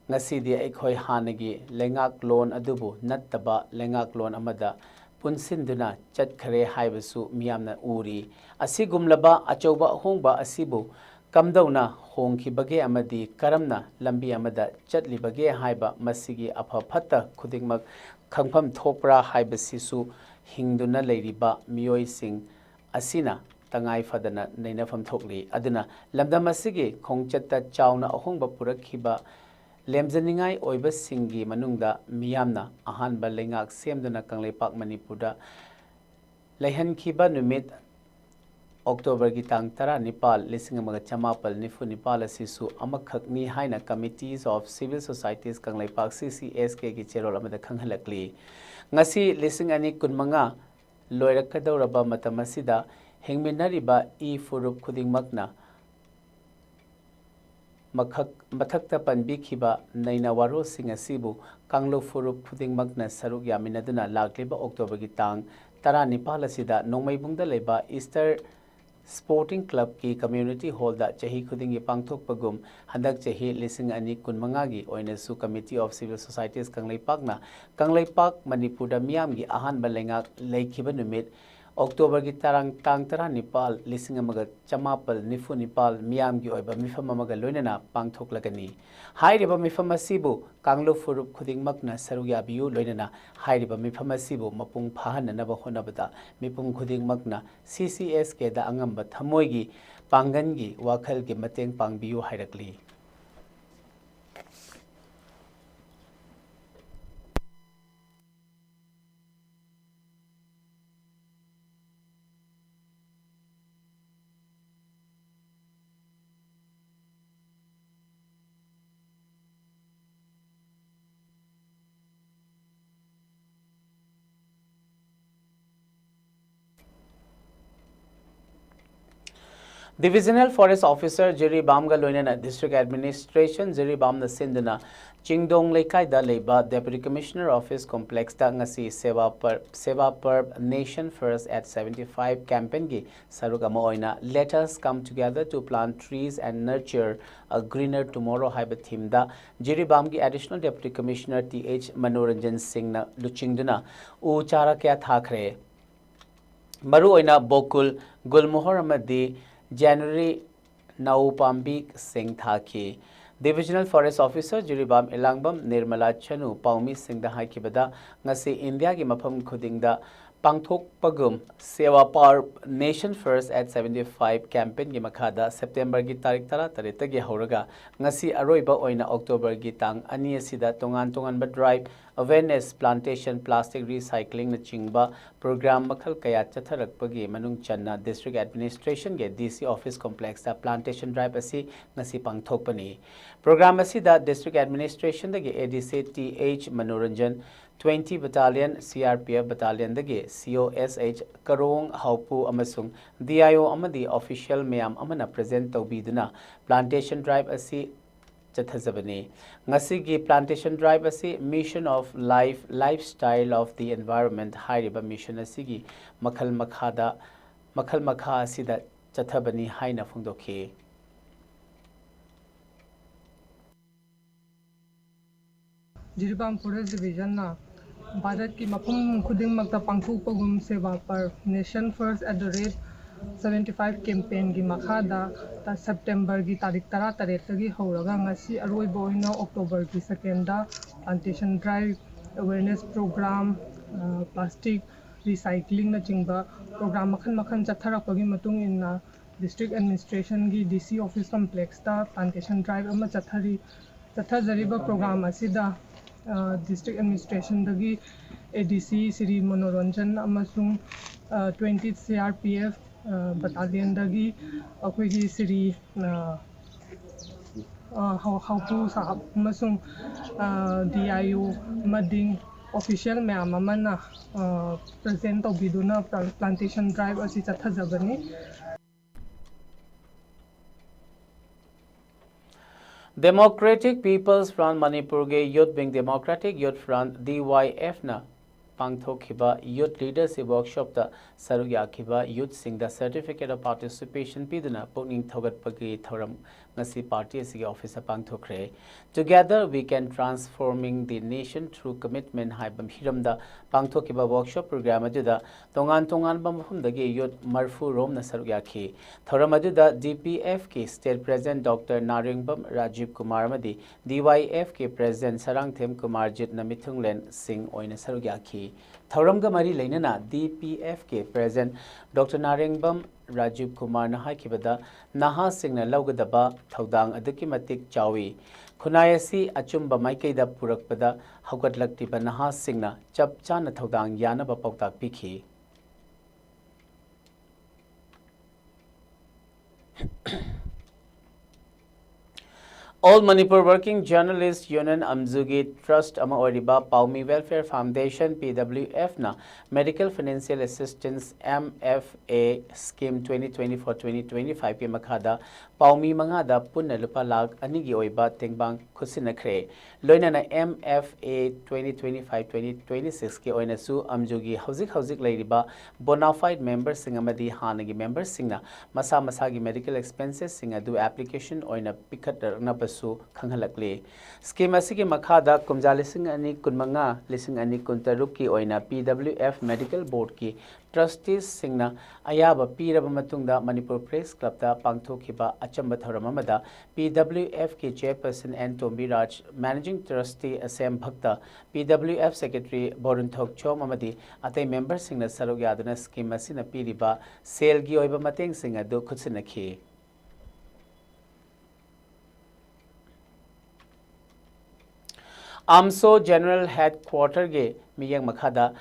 ꯉꯁꯤꯗꯤ ꯑꯩꯈꯣꯏ ꯍꯥꯟꯅꯒꯤ ꯂꯩꯉꯥꯛꯂꯣꯟ ꯑꯗꯨꯕꯨ ꯅꯠꯇꯕ ꯂꯩꯉꯥꯛꯂꯣꯟ ꯑꯃꯗ ꯄꯨꯟꯁꯤꯟꯗꯨꯅ ꯆꯠꯈꯔꯦ ꯍꯥꯏꯕꯁꯨ ꯃꯤꯌꯥꯝꯅ ꯎꯔꯤ꯫ ꯑꯁꯤꯒꯨꯝꯂꯕ ꯑꯆꯧꯕ ꯑꯍꯣꯡꯕ ꯑꯁꯤꯕꯨ ꯀꯝꯗꯧꯅ ꯍꯣꯡꯈꯤꯕꯒꯦ ꯑꯃꯗꯤ ꯀꯔꯝꯅ ꯂꯝꯕꯤ ꯑꯃꯗ ꯆꯠꯂꯤꯕꯒꯦ ꯍꯥꯏꯕ ꯃꯁꯤꯒꯤ ꯑꯐ ꯐꯠꯇ ꯈꯨꯗꯤꯡꯃꯛ ꯈꯪꯐꯝ ꯊꯣꯛꯄ꯭ꯔꯥ ꯍꯥꯏꯕꯁꯤꯁꯨ ꯍꯤꯡꯗꯨꯅ ꯂꯩꯔꯤꯕ ꯃꯤꯑꯣꯏꯁꯤꯡ ꯑꯁꯤꯅ ꯇꯉꯥꯏ ꯐꯗꯅ ꯅꯩꯅꯐꯝ ꯊꯣꯛꯂꯤ꯫ ꯑꯗꯨꯅ ꯂꯝꯗꯝ ꯑꯁꯤꯒꯤ ꯈꯣꯡꯆꯠꯇ ꯆꯥꯎꯅ ꯑꯍꯣꯡꯕ ꯄꯨꯔꯛꯈꯤꯕ ꯂꯦꯝꯖꯅꯤꯡꯉꯥꯏ ꯑꯣꯏꯕꯁꯤꯡꯒꯤ ꯃꯅꯨꯡꯗ ꯃꯤꯌꯥꯝꯅ ꯑꯍꯥꯟꯕ ꯂꯩꯉꯥꯛ ꯁꯦꯝꯗꯨꯅ ꯀꯪꯂꯩꯄꯥꯛ ꯃꯅꯤꯄꯨꯔꯗ ꯂꯩꯍꯟꯈꯤꯕ ꯅꯨꯃꯤꯠ ꯑꯣꯛꯇꯣꯕꯔꯒꯤ ꯇꯥꯡ ꯇꯔꯥꯅꯤꯄꯥꯜ, ꯂꯤꯁꯤꯡ ꯑꯃꯒ ꯆꯃꯥꯄꯜ ꯅꯤꯐꯨ ꯅꯤꯄꯥꯜ ꯑꯁꯤꯁꯨ ꯑꯃꯈꯛꯅꯤ ꯍꯥꯏꯅ Committees of Civil Societies Kangleipak, C C S K ꯒꯤ ꯆꯦꯔꯣꯜ ꯑꯃꯗ ꯈꯪꯍꯜꯂꯛꯂꯤ꯫ ꯉꯁꯤ ꯂꯤꯁꯤꯡ ꯑꯅꯤ ꯀꯨꯟꯃꯉꯥ ꯂꯣꯏꯔꯛꯀꯗꯧꯔꯕ ꯃꯇꯝ ꯑꯁꯤꯗ ꯍꯤꯡꯃꯤꯟꯅꯔꯤꯕ ꯏ ꯐꯨꯔꯨꯞ ꯈꯨꯗꯤꯡꯃꯛꯅ ꯃꯈꯛ-, ꯃꯊꯛꯇ ꯄꯟꯕꯤꯈꯤꯕ ꯅꯩꯅ ꯋꯥꯔꯣꯜꯁꯤꯡ ꯑꯁꯤꯕꯨ ꯀꯥꯡꯂꯨꯞ ꯐꯨꯔꯨꯞ ꯈꯨꯗꯤꯡꯃꯛꯅ ꯁꯔꯨꯛ ꯌꯥꯃꯤꯟꯅꯗꯨꯅ ꯂꯥꯛꯂꯤꯕ ꯑꯣꯛꯇꯣꯕꯔꯒꯤ ꯇꯥꯡ ꯇꯔꯥꯅꯤꯄꯥꯜ ꯑꯁꯤꯗ ꯅꯣꯡꯃꯩꯕꯨꯡꯗ ꯂꯩꯕ ꯏꯁꯇꯔ ꯁ꯭ꯄꯣꯔꯇꯤꯡ ꯀ꯭ꯂꯕꯀꯤ ꯀꯝꯃ꯭ꯌꯨꯅꯤꯇꯤ ꯍꯣꯜꯗ ꯆꯍꯤ ꯈꯨꯗꯤꯡꯒꯤ ꯄꯥꯡꯊꯣꯛꯄꯒꯨꯝ ꯍꯟꯗꯛ ꯆꯍꯤ ꯂꯤꯁꯤꯡ ꯑꯅꯤ ꯀꯨꯟꯃꯉꯥꯒꯤ ꯑꯣꯏꯅꯁꯨ Committee of Civil Societies ꯀꯪꯂꯩꯄꯥꯛꯅ Kangleipak ꯃꯅꯤꯄꯨꯔꯗ ꯃꯤꯌꯥꯝꯒꯤ ꯑꯍꯥꯟꯕ ꯂꯩꯉꯥꯛ ꯂꯩꯈꯤꯕ ꯅꯨꯃꯤꯠ ꯑꯣꯛꯇꯣꯕꯔꯒꯤ ꯇꯔꯥꯡ-, ꯇꯥꯡ ꯇꯔꯥꯅꯤꯄꯥꯜ, ꯂꯤꯁꯤꯡ ꯑꯃꯒ ꯆꯃꯥꯄꯜ ꯅꯤꯐꯨ ꯅꯤꯄꯥꯜ ꯃꯤꯌꯥꯝꯒꯤ ꯑꯣꯏꯕ ꯃꯤꯐꯝ ꯑꯃꯒ ꯂꯣꯏꯅꯅ ꯄꯥꯡꯊꯣꯛꯂꯒꯅꯤ꯫ ꯍꯥꯏꯔꯤꯕ ꯃꯤꯐꯝ ꯑꯁꯤꯕꯨ ꯀꯥꯡꯂꯨꯞ ꯐꯨꯔꯨꯞ ꯈꯨꯗꯤꯡꯃꯛꯅ ꯁꯔꯨꯛ ꯌꯥꯕꯤꯌꯨ, ꯂꯣꯏꯅꯅ ꯍꯥꯏꯔꯤꯕ ꯃꯤꯐꯝ ꯑꯁꯤꯕꯨ ꯃꯄꯨꯡ ꯐꯥꯍꯟꯅꯅꯕ ꯍꯣꯠꯅꯕꯗ ꯃꯤꯄꯨꯝ ꯈꯨꯗꯤꯡꯃꯛꯅ C C S K ꯗ ꯑꯉꯝꯕ ꯊꯃꯣꯏꯒꯤ ꯄꯥꯡꯒꯟꯒꯤ ꯋꯥꯈꯜꯒꯤ ꯃꯇꯦꯡ ꯄꯥꯡꯕꯤꯌꯨ ꯍꯥꯏꯔꯛꯂꯤ꯫ Divisional Forest Officer ꯖꯤꯔꯤꯕꯥꯝꯒ ꯂꯣꯏꯅꯅ District Administration ꯖꯤꯔꯤꯕꯥꯝꯅ ꯁꯤꯟꯗꯨꯅ ꯆꯤꯡꯗꯣꯡ ꯂꯩꯀꯥꯏꯗ ꯂꯩꯕ Deputy Commissioner Office Complex ꯇ ꯉꯁꯤ ꯁꯦꯕꯥ ꯄꯔ-, ꯁꯦꯕꯥ ꯄꯔꯕ Nation First at seventy five campaign ꯒꯤ ꯁꯔꯨꯛ ꯑꯃ ꯑꯣꯏꯅ Let us come together to plant trees and nurture a greener tomorrow ꯍꯥꯏꯕ theme ꯗ ꯖꯤꯔꯤꯕꯥꯝꯒꯤ Additional Deputy Commissioner T H Manoranjan ꯁꯤꯡꯅ ꯂꯨꯆꯤꯡꯗꯨꯅ ꯎ ꯆꯥꯔꯥ ꯀꯌꯥ ꯊꯥꯈ꯭ꯔꯦ꯫ ꯃꯔꯨꯑꯣꯏꯅ ꯕꯣꯀꯨꯜ, ꯒꯨꯜꯃꯣꯍꯔ ꯑꯃꯗꯤ ꯖꯦꯅꯔꯤ ꯅꯥꯎ ꯄꯥꯝꯕꯤꯁꯤꯡ ꯊꯥꯈꯤ꯫ Divisional Forest Officer Jiribam ꯏꯂꯥꯡꯕꯝ Nirmala ꯆꯅꯨ ꯄꯥꯎꯃꯤꯁꯤꯡꯗ ꯍꯥꯏꯈꯤꯕꯗ, ꯉꯁꯤ ꯏꯟꯗꯤꯌꯥꯒꯤ ꯃꯐꯝ ꯈꯨꯗꯤꯡꯗ ꯄꯥꯡꯊꯣꯛꯄꯒꯨꯝ Seva Parv Nation First at seventy five campaignꯒꯤ ꯃꯈꯥꯗ Septemberꯒꯤ ꯇꯥꯔꯤꯛ ꯇꯔꯥ ꯇꯔꯦꯠꯇꯒꯤ ꯍꯧꯔꯒ ꯉꯁꯤ ꯑꯔꯣꯏꯕ ꯑꯣꯏꯅ Octoberꯒꯤ ꯇꯥꯡ ꯑꯅꯤ ꯑꯁꯤꯗ ꯇꯣꯉꯥꯟ ꯇꯣꯉꯥꯟꯕ drive, awareness, plantation, plastic recyclingꯅꯆꯤꯡꯕ program ꯃꯈꯜ ꯀꯌꯥ ꯆꯠꯊꯔꯛꯄꯒꯤ ꯃꯅꯨꯡ ꯆꯟꯅ District Administrationꯒꯤ D C Office Complexꯇ plantation drive ꯑꯁꯤ ꯉꯁꯤ ꯄꯥꯡꯊꯣꯛꯄꯅꯤ꯫ Program ꯑꯁꯤꯗ District Administrationꯗꯒꯤ A D C Th Manoranjan, twenty Battalion C R P F Battalionꯗꯒꯤ C O S H Karong Haupu ꯑꯃꯁꯨꯡ D I O ꯑꯃꯗꯤ official ꯃꯌꯥꯝ ꯑꯃꯅ present ꯇꯧꯕꯤꯗꯨꯅ plantation drive ꯑꯁꯤ ꯆꯠꯊꯖꯕꯅꯤ꯫ ꯉꯁꯤꯒꯤ plantation drive ꯑꯁꯤ Mission of Life, Lifestyle of the Environment ꯍꯥꯏꯔꯤꯕ mission ꯑꯁꯤꯒꯤ ꯃꯈꯜ ꯃꯈꯥꯗ, ꯃꯈꯜ ꯃꯈꯥ ꯑꯁꯤꯗ ꯆꯠꯊꯕꯅꯤ ꯍꯥꯏꯅ ꯐꯣꯡꯗꯣꯛꯈꯤ꯫ ꯖꯤꯔꯤꯕꯥꯝ Forest Divisionꯅ ꯚꯥꯔꯠꯀꯤ ꯃꯐꯝ ꯈꯨꯗꯤꯡꯃꯛꯇ ꯄꯥꯡꯊꯣꯛꯄꯒꯨꯝ Seva Parv Nation First at the rate seventy five campaignꯒꯤ ꯃꯈꯥꯗ ꯇ-, Septemberꯒꯤ ꯇꯥꯔꯤꯛ ꯇꯔꯥ ꯇꯔꯦꯠꯇꯒꯤ ꯍꯧꯔꯒ ꯉꯁꯤ ꯑꯔꯣꯏꯕ ꯑꯣꯏꯅ Octoberꯒꯤ secondꯗ plantation drive, awareness program, ꯑ, plastic recyclingꯅꯆꯤꯡꯕ program ꯃꯈꯜ ꯃꯈꯜ ꯆꯠꯊꯔꯛꯄꯒꯤ ꯃꯇꯨꯡ ꯏꯟꯅ District Administrationꯒꯤ D C Office Complexꯇ plantation drive ꯑꯃ ꯆꯠꯊꯔꯤ꯫ ꯆꯠꯊꯖꯔꯤꯕ program ꯑꯁꯤꯗ, ꯑ, District Administrationꯗꯒꯤ A D C Shri Manoranjan ꯑꯃꯁꯨꯡ, ꯑ, twenty C R P F, ꯑ, Battalionꯗꯒꯤ ꯑꯩꯈꯣꯏꯒꯤ ꯁ꯭ꯔꯤ, ꯑ, ꯑ, ꯍꯥꯎ-, ꯍꯥꯎꯄꯨ ꯁꯥꯍꯕ ꯑꯃꯁꯨꯡ, ꯑ, D I O ꯑꯃꯗꯤ official ꯃꯌꯥꯝ ꯑꯃꯅ, ꯑ, present ꯇꯧꯕꯤꯗꯨꯅ pla-, plantation drive ꯑꯁꯤ ꯆꯠꯊꯖꯕꯅꯤ꯫ Democratic People's Front ꯃꯅꯤꯄꯨꯔꯒꯤ youth wing Democratic Youth Front, D Y Fꯅ ꯄꯥꯡꯊꯣꯛꯈꯤꯕ Youth Leadership Workshopꯇ ꯁꯔꯨꯛ ꯌꯥꯈꯤꯕ youthꯁꯤꯡꯗ Certificate of Participation ꯄꯤꯗꯨꯅ ꯄꯨꯛꯅꯤꯡ ꯊꯧꯒꯠꯄꯒꯤ ꯊꯧꯔꯝ ꯉꯁꯤ party ꯑꯁꯤꯒꯤ officeꯇ ꯄꯥꯡꯊꯣꯛꯈ꯭ꯔꯦ꯫ Together We Can Transforming the Nation Through Commitment ꯍꯥꯏꯕ ꯍꯤꯔꯝꯗ ꯄꯥꯡꯊꯣꯛꯈꯤꯕ workshop program ꯑꯗꯨꯗ ꯇꯣꯉꯥꯟ ꯇꯣꯉꯥꯟꯕ ꯃꯐꯝꯗꯒꯤ youth ꯃꯔꯐꯨ ꯔꯣꯝꯅ ꯁꯔꯨꯛ ꯌꯥꯈꯤ꯫ ꯊꯧꯔꯝ ꯑꯗꯨꯗ D P Fꯀꯤ State President Doctor ꯅꯥꯔꯦꯡꯕꯝ ꯔꯥꯖꯤꯕ ꯀꯨꯃꯥꯔ ꯑꯃꯗꯤ D Y Fꯀꯤ President ꯁꯔꯥꯡꯊꯦꯝ ꯀꯨꯃꯥꯔꯖꯤꯠꯅ ꯃꯤꯊꯨꯡꯂꯦꯟꯁꯤꯡ ꯑꯣꯏꯅ ꯁꯔꯨꯛ ꯌꯥꯈꯤ꯫ ꯊꯧꯔꯝꯒ ꯃꯔꯤ ꯂꯩꯅꯅ D P F ꯀꯤ President Doctor ꯅꯥꯔꯦꯡꯕꯝ ꯔꯥꯖꯤꯕ ꯀꯨꯃꯥꯔꯅ ꯍꯥꯏꯈꯤꯕꯗ, ꯅꯍꯥꯁꯤꯡꯅ ꯂꯧꯒꯗꯕ ꯊꯧꯗꯥꯡ ꯑꯗꯨꯛꯀꯤ ꯃꯇꯤꯛ ꯆꯥꯎꯏ꯫ ꯈꯨꯟꯅꯥꯏ ꯑꯁꯤ ꯑꯆꯨꯝꯕ ꯃꯥꯏꯀꯩꯗ ꯄꯨꯔꯛꯄꯗ ꯍꯧꯒꯠꯂꯛꯂꯤꯕ ꯅꯍꯥꯁꯤꯡꯅ ꯆꯞ ꯆꯥꯅ ꯊꯧꯗꯥꯡ ꯌꯥꯅꯕ ꯄꯥꯎꯇꯥꯛ ꯄꯤꯈꯤ꯫ All Manipur Working Journalist Union, ꯑꯝꯖꯨꯒꯤ trust ꯑꯃ ꯑꯣꯏꯔꯤꯕ ꯄꯥꯎꯃꯤ Welfare Foundation, P W F ꯅ Medical Financial Assistance, M F A, Scheme twenty twenty-four twenty twenty-five ꯀꯤ ꯃꯈꯥꯗ ꯄꯥꯎꯃꯤ ꯃꯉꯥꯗ ꯄꯨꯟꯅ ꯂꯨꯄꯥ ꯂꯥꯈ ꯑꯅꯤꯒꯤ ꯑꯣꯏꯕ ꯇꯦꯡꯕꯥꯡ ꯈꯨꯠꯁꯤꯟꯅꯈ꯭ꯔꯦ꯫ ꯂꯣꯏꯅꯅ M F A twenty twenty-five twenty twenty-six ꯀꯤ ꯑꯣꯏꯅꯁꯨ ꯑꯝꯖꯨꯒꯤ ꯍꯧꯖꯤꯛ ꯍꯧꯖꯤꯛ ꯂꯩꯔꯤꯕ bona fide memberꯁꯤꯡ ꯑꯃꯗꯤ ꯍꯥꯟꯅꯒꯤ memberꯁꯤꯡꯅ ꯃꯁꯥ ꯃꯁꯥꯒꯤ medical expensesꯁꯤꯡ ꯑꯗꯨ application ꯑꯣꯏꯅ ꯄꯤꯈꯠꯅꯕꯁꯨ ꯈꯪꯍꯜꯂꯛꯂꯤ꯫ Scheme ꯑꯁꯤꯒꯤ ꯃꯈꯥꯗ ꯀꯨꯝꯖꯥ ꯂꯤꯁꯤꯡ ꯑꯅꯤ ꯀꯨꯟꯃꯉꯥ, ꯂꯤꯁꯤꯡ ꯑꯅꯤ ꯀꯨꯟꯇꯔꯨꯛꯀꯤ ꯑꯣꯏꯅ P W F Medical Boardꯀꯤ trusteesꯁꯤꯡꯅ ꯑꯌꯥꯕ ꯄꯤꯔꯕ ꯃꯇꯨꯡꯗ ꯃꯅꯤꯄꯨꯔ Press Clubꯇ ꯄꯥꯡꯊꯣꯛꯈꯤꯕ ꯑꯆꯝꯕ ꯊꯧꯔꯝ ꯑꯃꯗ P W Fꯀꯤ chairperson N ꯇꯣꯝꯕꯤꯔꯥꯖ, managing trustee ꯑꯁꯦꯝ ꯚꯛꯇ, P W F secretary ꯕꯣꯔꯨꯟ ꯊꯣꯛꯆꯣꯝ ꯑꯃꯗꯤ ꯑꯇꯩ memberꯁꯤꯡꯅ ꯁꯔꯨꯛ ꯌꯥꯗꯨꯅ scheme ꯑꯁꯤꯅ ꯄꯤꯔꯤꯕ ꯁꯦꯜꯒꯤ ꯑꯣꯏꯕ ꯃꯇꯦꯡꯁꯤꯡ ꯑꯗꯨ ꯈꯨꯠꯁꯤꯟꯅꯈꯤ꯫ ꯑꯥꯝꯁꯣ General Headquarterꯒꯤ ꯃꯤꯠꯌꯦꯡ ꯃꯈꯥꯗ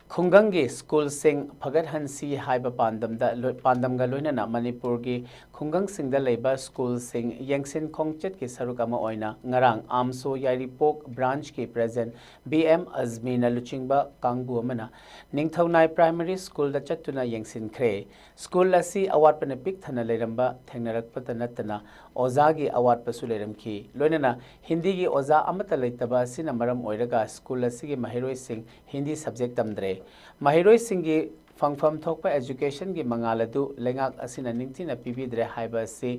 ꯈꯨꯡꯒꯪꯒꯤ ꯁ꯭ꯀꯨꯜꯁꯤꯡ ꯐꯒꯠꯍꯟꯁꯤ ꯍꯥꯏꯕ ꯄꯥꯟꯗꯝꯗ ꯂꯣꯏ-, ꯄꯥꯟꯗꯝꯒ ꯂꯣꯏꯅꯅ ꯃꯅꯤꯄꯨꯔꯒꯤ ꯈꯨꯡꯒꯪꯁꯤꯡꯗ ꯂꯩꯕ ꯁ꯭ꯀꯨꯜꯁꯤꯡ ꯌꯦꯡꯁꯤꯟ ꯈꯣꯡꯆꯠꯀꯤ ꯁꯔꯨꯛ ꯑꯃ ꯑꯣꯏꯅ ꯉꯔꯥꯡ ꯑꯥꯝꯁꯣ ꯌꯥꯏꯔꯤꯄꯣꯛ branchꯀꯤ President B M ꯑꯖꯃꯤꯅ ꯂꯨꯆꯤꯡꯕ ꯀꯥꯡꯕꯨ ꯑꯃꯅ ꯅꯤꯡꯊꯧꯅꯥꯏ Primary Schoolꯗ ꯆꯠꯇꯨꯅ ꯌꯦꯡꯁꯤꯟꯈ꯭ꯔꯦ꯫ ꯁ꯭ꯀꯨꯜ ꯑꯁꯤ ꯑꯋꯥꯠꯄꯅ ꯄꯤꯛ ꯊꯟꯅ ꯂꯩꯔꯝꯕ ꯊꯦꯡꯅꯔꯛꯄꯇ ꯅꯠꯇꯅ ꯑꯣꯖꯥꯒꯤ ꯑꯋꯥꯠꯄꯁꯨ ꯂꯩꯔꯝꯈꯤ꯫ ꯂꯣꯏꯅꯅ ꯍꯤꯟꯗꯤꯒꯤ ꯑꯣꯖꯥ ꯑꯃꯠꯇ ꯂꯩꯇꯕ ꯑꯁꯤꯅ ꯃꯔꯝ ꯑꯣꯏꯔꯒ ꯁ꯭ꯀꯨꯜ ꯑꯁꯤꯒꯤ ꯃꯍꯩꯔꯣꯏꯁꯤꯡ ꯍꯤꯟꯗꯤ subject ꯇꯝꯗ꯭ꯔꯦ꯫ ꯃꯍꯩꯔꯣꯏꯁꯤꯡꯒꯤ ꯐꯪꯐꯝ ꯊꯣꯛꯄ educationꯒꯤ ꯃꯉꯥꯜ ꯑꯗꯨ ꯂꯩꯉꯥꯛ ꯑꯁꯤꯅ ꯅꯤꯡꯊꯤꯅ ꯄꯤꯕꯤꯗ꯭ꯔꯦ ꯍꯥꯏꯕ ꯑꯁꯤ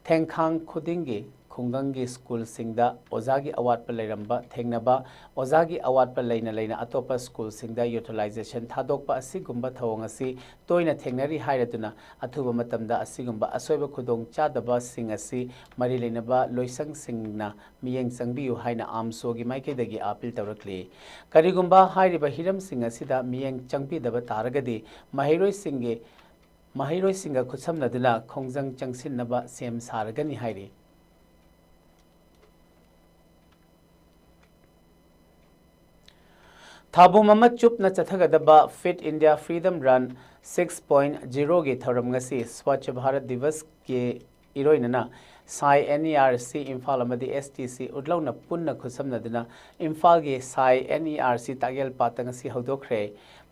ꯊꯦꯡꯈꯥꯡ ꯈꯨꯗꯤꯡꯒꯤ ꯈꯨꯡꯒꯪꯒꯤ ꯁ꯭ꯀꯨꯜꯁꯤꯡꯗ ꯑꯣꯖꯥꯒꯤ ꯑꯋꯥꯠꯄ ꯂꯩꯔꯝꯕ ꯊꯦꯡꯅꯕ, ꯑꯣꯖꯥꯒꯤ ꯑꯋꯥꯠꯄ ꯂꯩꯅ ꯂꯩꯅ ꯑꯇꯣꯞꯄ ꯁ꯭ꯀꯨꯜꯁꯤꯡꯗ ꯌꯨꯇꯤꯂꯥꯏꯖꯦꯁꯟ ꯊꯥꯗꯣꯛꯄ ꯑꯁꯤꯒꯨꯝꯕ ꯊꯧꯑꯣꯡ ꯑꯁꯤ ꯇꯣꯏꯅ ꯊꯦꯡꯅꯔꯤ ꯍꯥꯏꯔꯗꯨꯅ ꯑꯊꯨꯕ ꯃꯇꯝꯗ ꯑꯁꯤꯒꯨꯝꯕ ꯑꯁꯣꯏꯕ ꯈꯨꯗꯣꯡ ꯆꯥꯗꯕꯁꯤꯡ ꯑꯁꯤ ꯃꯔꯤ ꯂꯩꯅꯕ ꯂꯣꯏꯁꯪꯁꯤꯡꯅ ꯃꯤꯠꯌꯦꯡ ꯆꯪꯕꯤꯌꯨ ꯍꯥꯏꯅ ꯑꯥꯝꯁꯣꯒꯤ ꯃꯥꯏꯀꯩꯗꯒꯤ ꯑꯥꯄꯤꯜ ꯇꯧꯔꯛꯂꯤ꯫ ꯀꯔꯤꯒꯨꯝꯕ ꯍꯥꯏꯔꯤꯕ ꯍꯤꯔꯝꯁꯤꯡ ꯑꯁꯤꯗ ꯃꯤꯠꯌꯦꯡ ꯆꯪꯕꯤꯗꯕ ꯇꯥꯔꯒꯗꯤ ꯃꯍꯩꯔꯣꯏꯁꯤꯡꯒꯤ ꯃꯍꯩꯔꯣꯏꯁꯤꯡꯒ ꯈꯨꯠꯁꯝꯅꯗꯨꯅ ꯈꯣꯡꯖꯪ ꯆꯪꯁꯤꯟꯅꯕ ꯁꯦꯝ ꯁꯥꯔꯒꯅꯤ ꯍꯥꯏꯔꯤ꯫ ꯊꯥꯕꯨꯝ ꯑꯃ ꯆꯨꯞꯅ ꯆꯠꯊꯒꯗꯕ fit India freedom run six point ꯖꯤꯔꯣꯒꯤ ꯊꯧꯔꯝ ꯉꯁꯤ ꯁ꯭ꯋꯥꯆ ꯚꯥꯔꯠ ꯗꯤꯕꯁꯀꯤ ꯏꯔꯣꯏꯅꯅ ꯁꯥꯏ N E R C Imphal ꯑꯃꯗꯤ ꯑꯦꯁ ꯇꯤ ꯁꯤ ꯎꯠꯂꯧꯅ ꯄꯨꯟꯅ ꯈꯨꯠꯁꯝꯅꯗꯨꯅ ꯏꯝꯐꯥꯜꯒꯤ ꯁꯥꯏ ꯑꯦꯟ ꯏ ꯑꯥꯔ ꯁꯤ ꯇꯥꯛꯌꯦꯜ ꯄꯥꯠꯇ ꯉꯁꯤ ꯍꯧꯗꯣꯛꯈ꯭ꯔꯦ꯫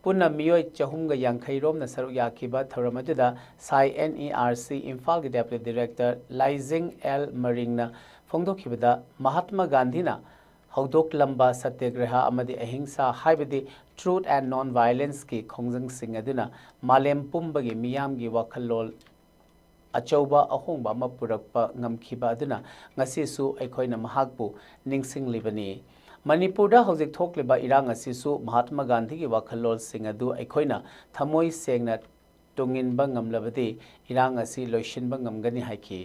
ꯄꯨꯟꯅ ꯃꯤꯑꯣꯏ ꯆꯍꯨꯝꯒ ꯌꯥꯡꯈꯩ ꯔꯣꯝꯅ ꯁꯔꯨꯛ ꯌꯥꯈꯤꯕ ꯊꯧꯔꯝ ꯑꯗꯨꯗ ꯁꯥꯏ ꯑꯦꯟ ꯏ ꯑꯥꯔ ꯁꯤ ꯏꯝꯐꯥꯜꯒꯤ ꯗꯦꯄ꯭ꯌꯨꯇꯤ ꯗꯤꯔꯦꯛꯇꯔ ꯂꯥꯏꯖꯤꯡ ꯑꯦꯜ ꯃꯔꯤꯡꯅ ꯐꯣꯡꯗꯣꯛꯈꯤꯕꯗ, ꯃꯍꯥꯠꯃ ꯒꯥꯟꯙꯤꯅ ꯍꯧꯗꯣꯛꯂꯝꯕ ꯁꯇ꯭ꯌꯒ꯭ꯔꯍ ꯑꯃꯗꯤ ꯑꯍꯤꯡꯁꯥ, ꯍꯥꯏꯕꯗꯤ Truth and Non-Violence ꯀꯤ ꯈꯣꯡꯖꯪꯁꯤꯡ ꯑꯗꯨꯅ ꯃꯥꯂꯦꯝ ꯄꯨꯝꯕꯒꯤ ꯃꯤꯌꯥꯝꯒꯤ ꯋꯥꯈꯜꯂꯣꯟ ꯑꯆꯧꯕ ꯑꯍꯣꯡꯕ ꯑꯃ ꯄꯨꯔꯛꯄ ꯉꯝꯈꯤꯕ ꯑꯗꯨꯅ ꯉꯁꯤꯁꯨ ꯑꯩꯈꯣꯏꯅ ꯃꯍꯥꯛꯄꯨ ꯅꯤꯡꯁꯤꯡꯂꯤꯕꯅꯤ꯫ ꯃꯅꯤꯄꯨꯔꯗ ꯍꯧꯖꯤꯛ ꯊꯣꯛꯂꯤꯕ ꯏꯔꯥꯡ ꯑꯁꯤꯁꯨ ꯃꯍꯥꯠꯃ ꯒꯥꯟꯙꯤꯒꯤ ꯋꯥꯈꯜꯂꯣꯟꯁꯤꯡ ꯑꯗꯨ ꯑꯩꯈꯣꯏꯅ ꯊꯃꯣꯏ ꯁꯦꯡꯅ ꯇꯨꯡꯏꯟꯕ ꯉꯝꯂꯕꯗꯤ ꯏꯔꯥꯡ ꯑꯁꯤ ꯂꯣꯏꯁꯤꯟꯕ ꯉꯝꯒꯅꯤ ꯍꯥꯏꯈꯤ꯫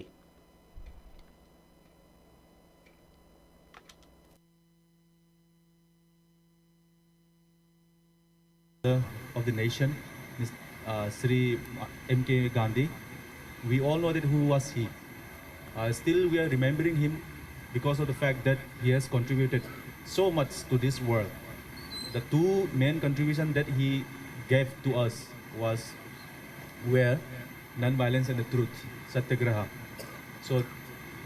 Of the nation, Mis- uh, Shri M K Gandhi. We all know that who was he. Uh, still, we are remembering him because of the fact that he has contributed so much to this world. The two main contribution that he gave to us was were non-violence and the truth, satyagraha. So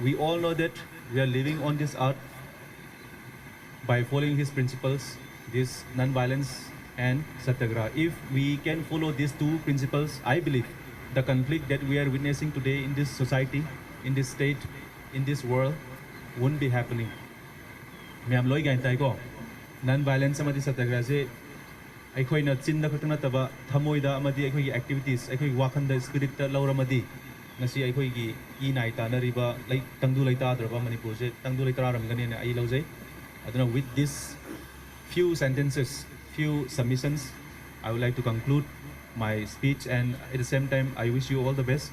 we all know that we are living on this earth by following his principles, this non-violence and satyagraha. If we can follow these two principles, I believe the conflict that we are witnessing today in this society, in this state, in this world, won't be happening. ꯃꯌꯥꯝ ꯂꯣꯏ ꯒ꯭ꯌꯥꯟ ꯇꯥꯏꯀꯣ? ꯅꯟ violence ꯑꯃꯗꯤ ꯁꯇ꯭ꯌꯒ꯭ꯔꯍꯁꯦ ꯑꯩꯈꯣꯏꯅ ꯆꯤꯟꯗ ꯈꯛꯇ ꯅꯠꯇꯕ ꯊꯃꯣꯏꯗ ꯑꯃꯗꯤ ꯑꯩꯈꯣꯏꯒꯤ ꯑꯦꯛꯇꯤꯚꯤꯇꯤꯁ, ꯑꯩꯈꯣꯏꯒꯤ ꯋꯥꯈꯜꯗ, ꯁ꯭ꯄꯤꯔꯤꯠꯇ ꯂꯧꯔꯝꯃꯗꯤ ꯉꯁꯤ ꯑꯩꯈꯣꯏꯒꯤ ꯏ ꯅꯥꯏ ꯇꯥꯅꯔꯤꯕ ꯂꯩ-, ꯇꯪꯗꯨ ꯂꯩꯇꯥꯗ꯭ꯔꯕ ꯃꯅꯤꯄꯨꯔꯁꯦ ꯇꯪꯗꯨ ꯂꯩꯇꯥꯔꯝꯒꯅꯦꯅ ꯑꯩ ꯂꯧꯖꯩ꯫ ꯑꯗꯨꯅ with this few sentences, few submissions, I would like to conclude my speech, and at the same time, I wish you all the best.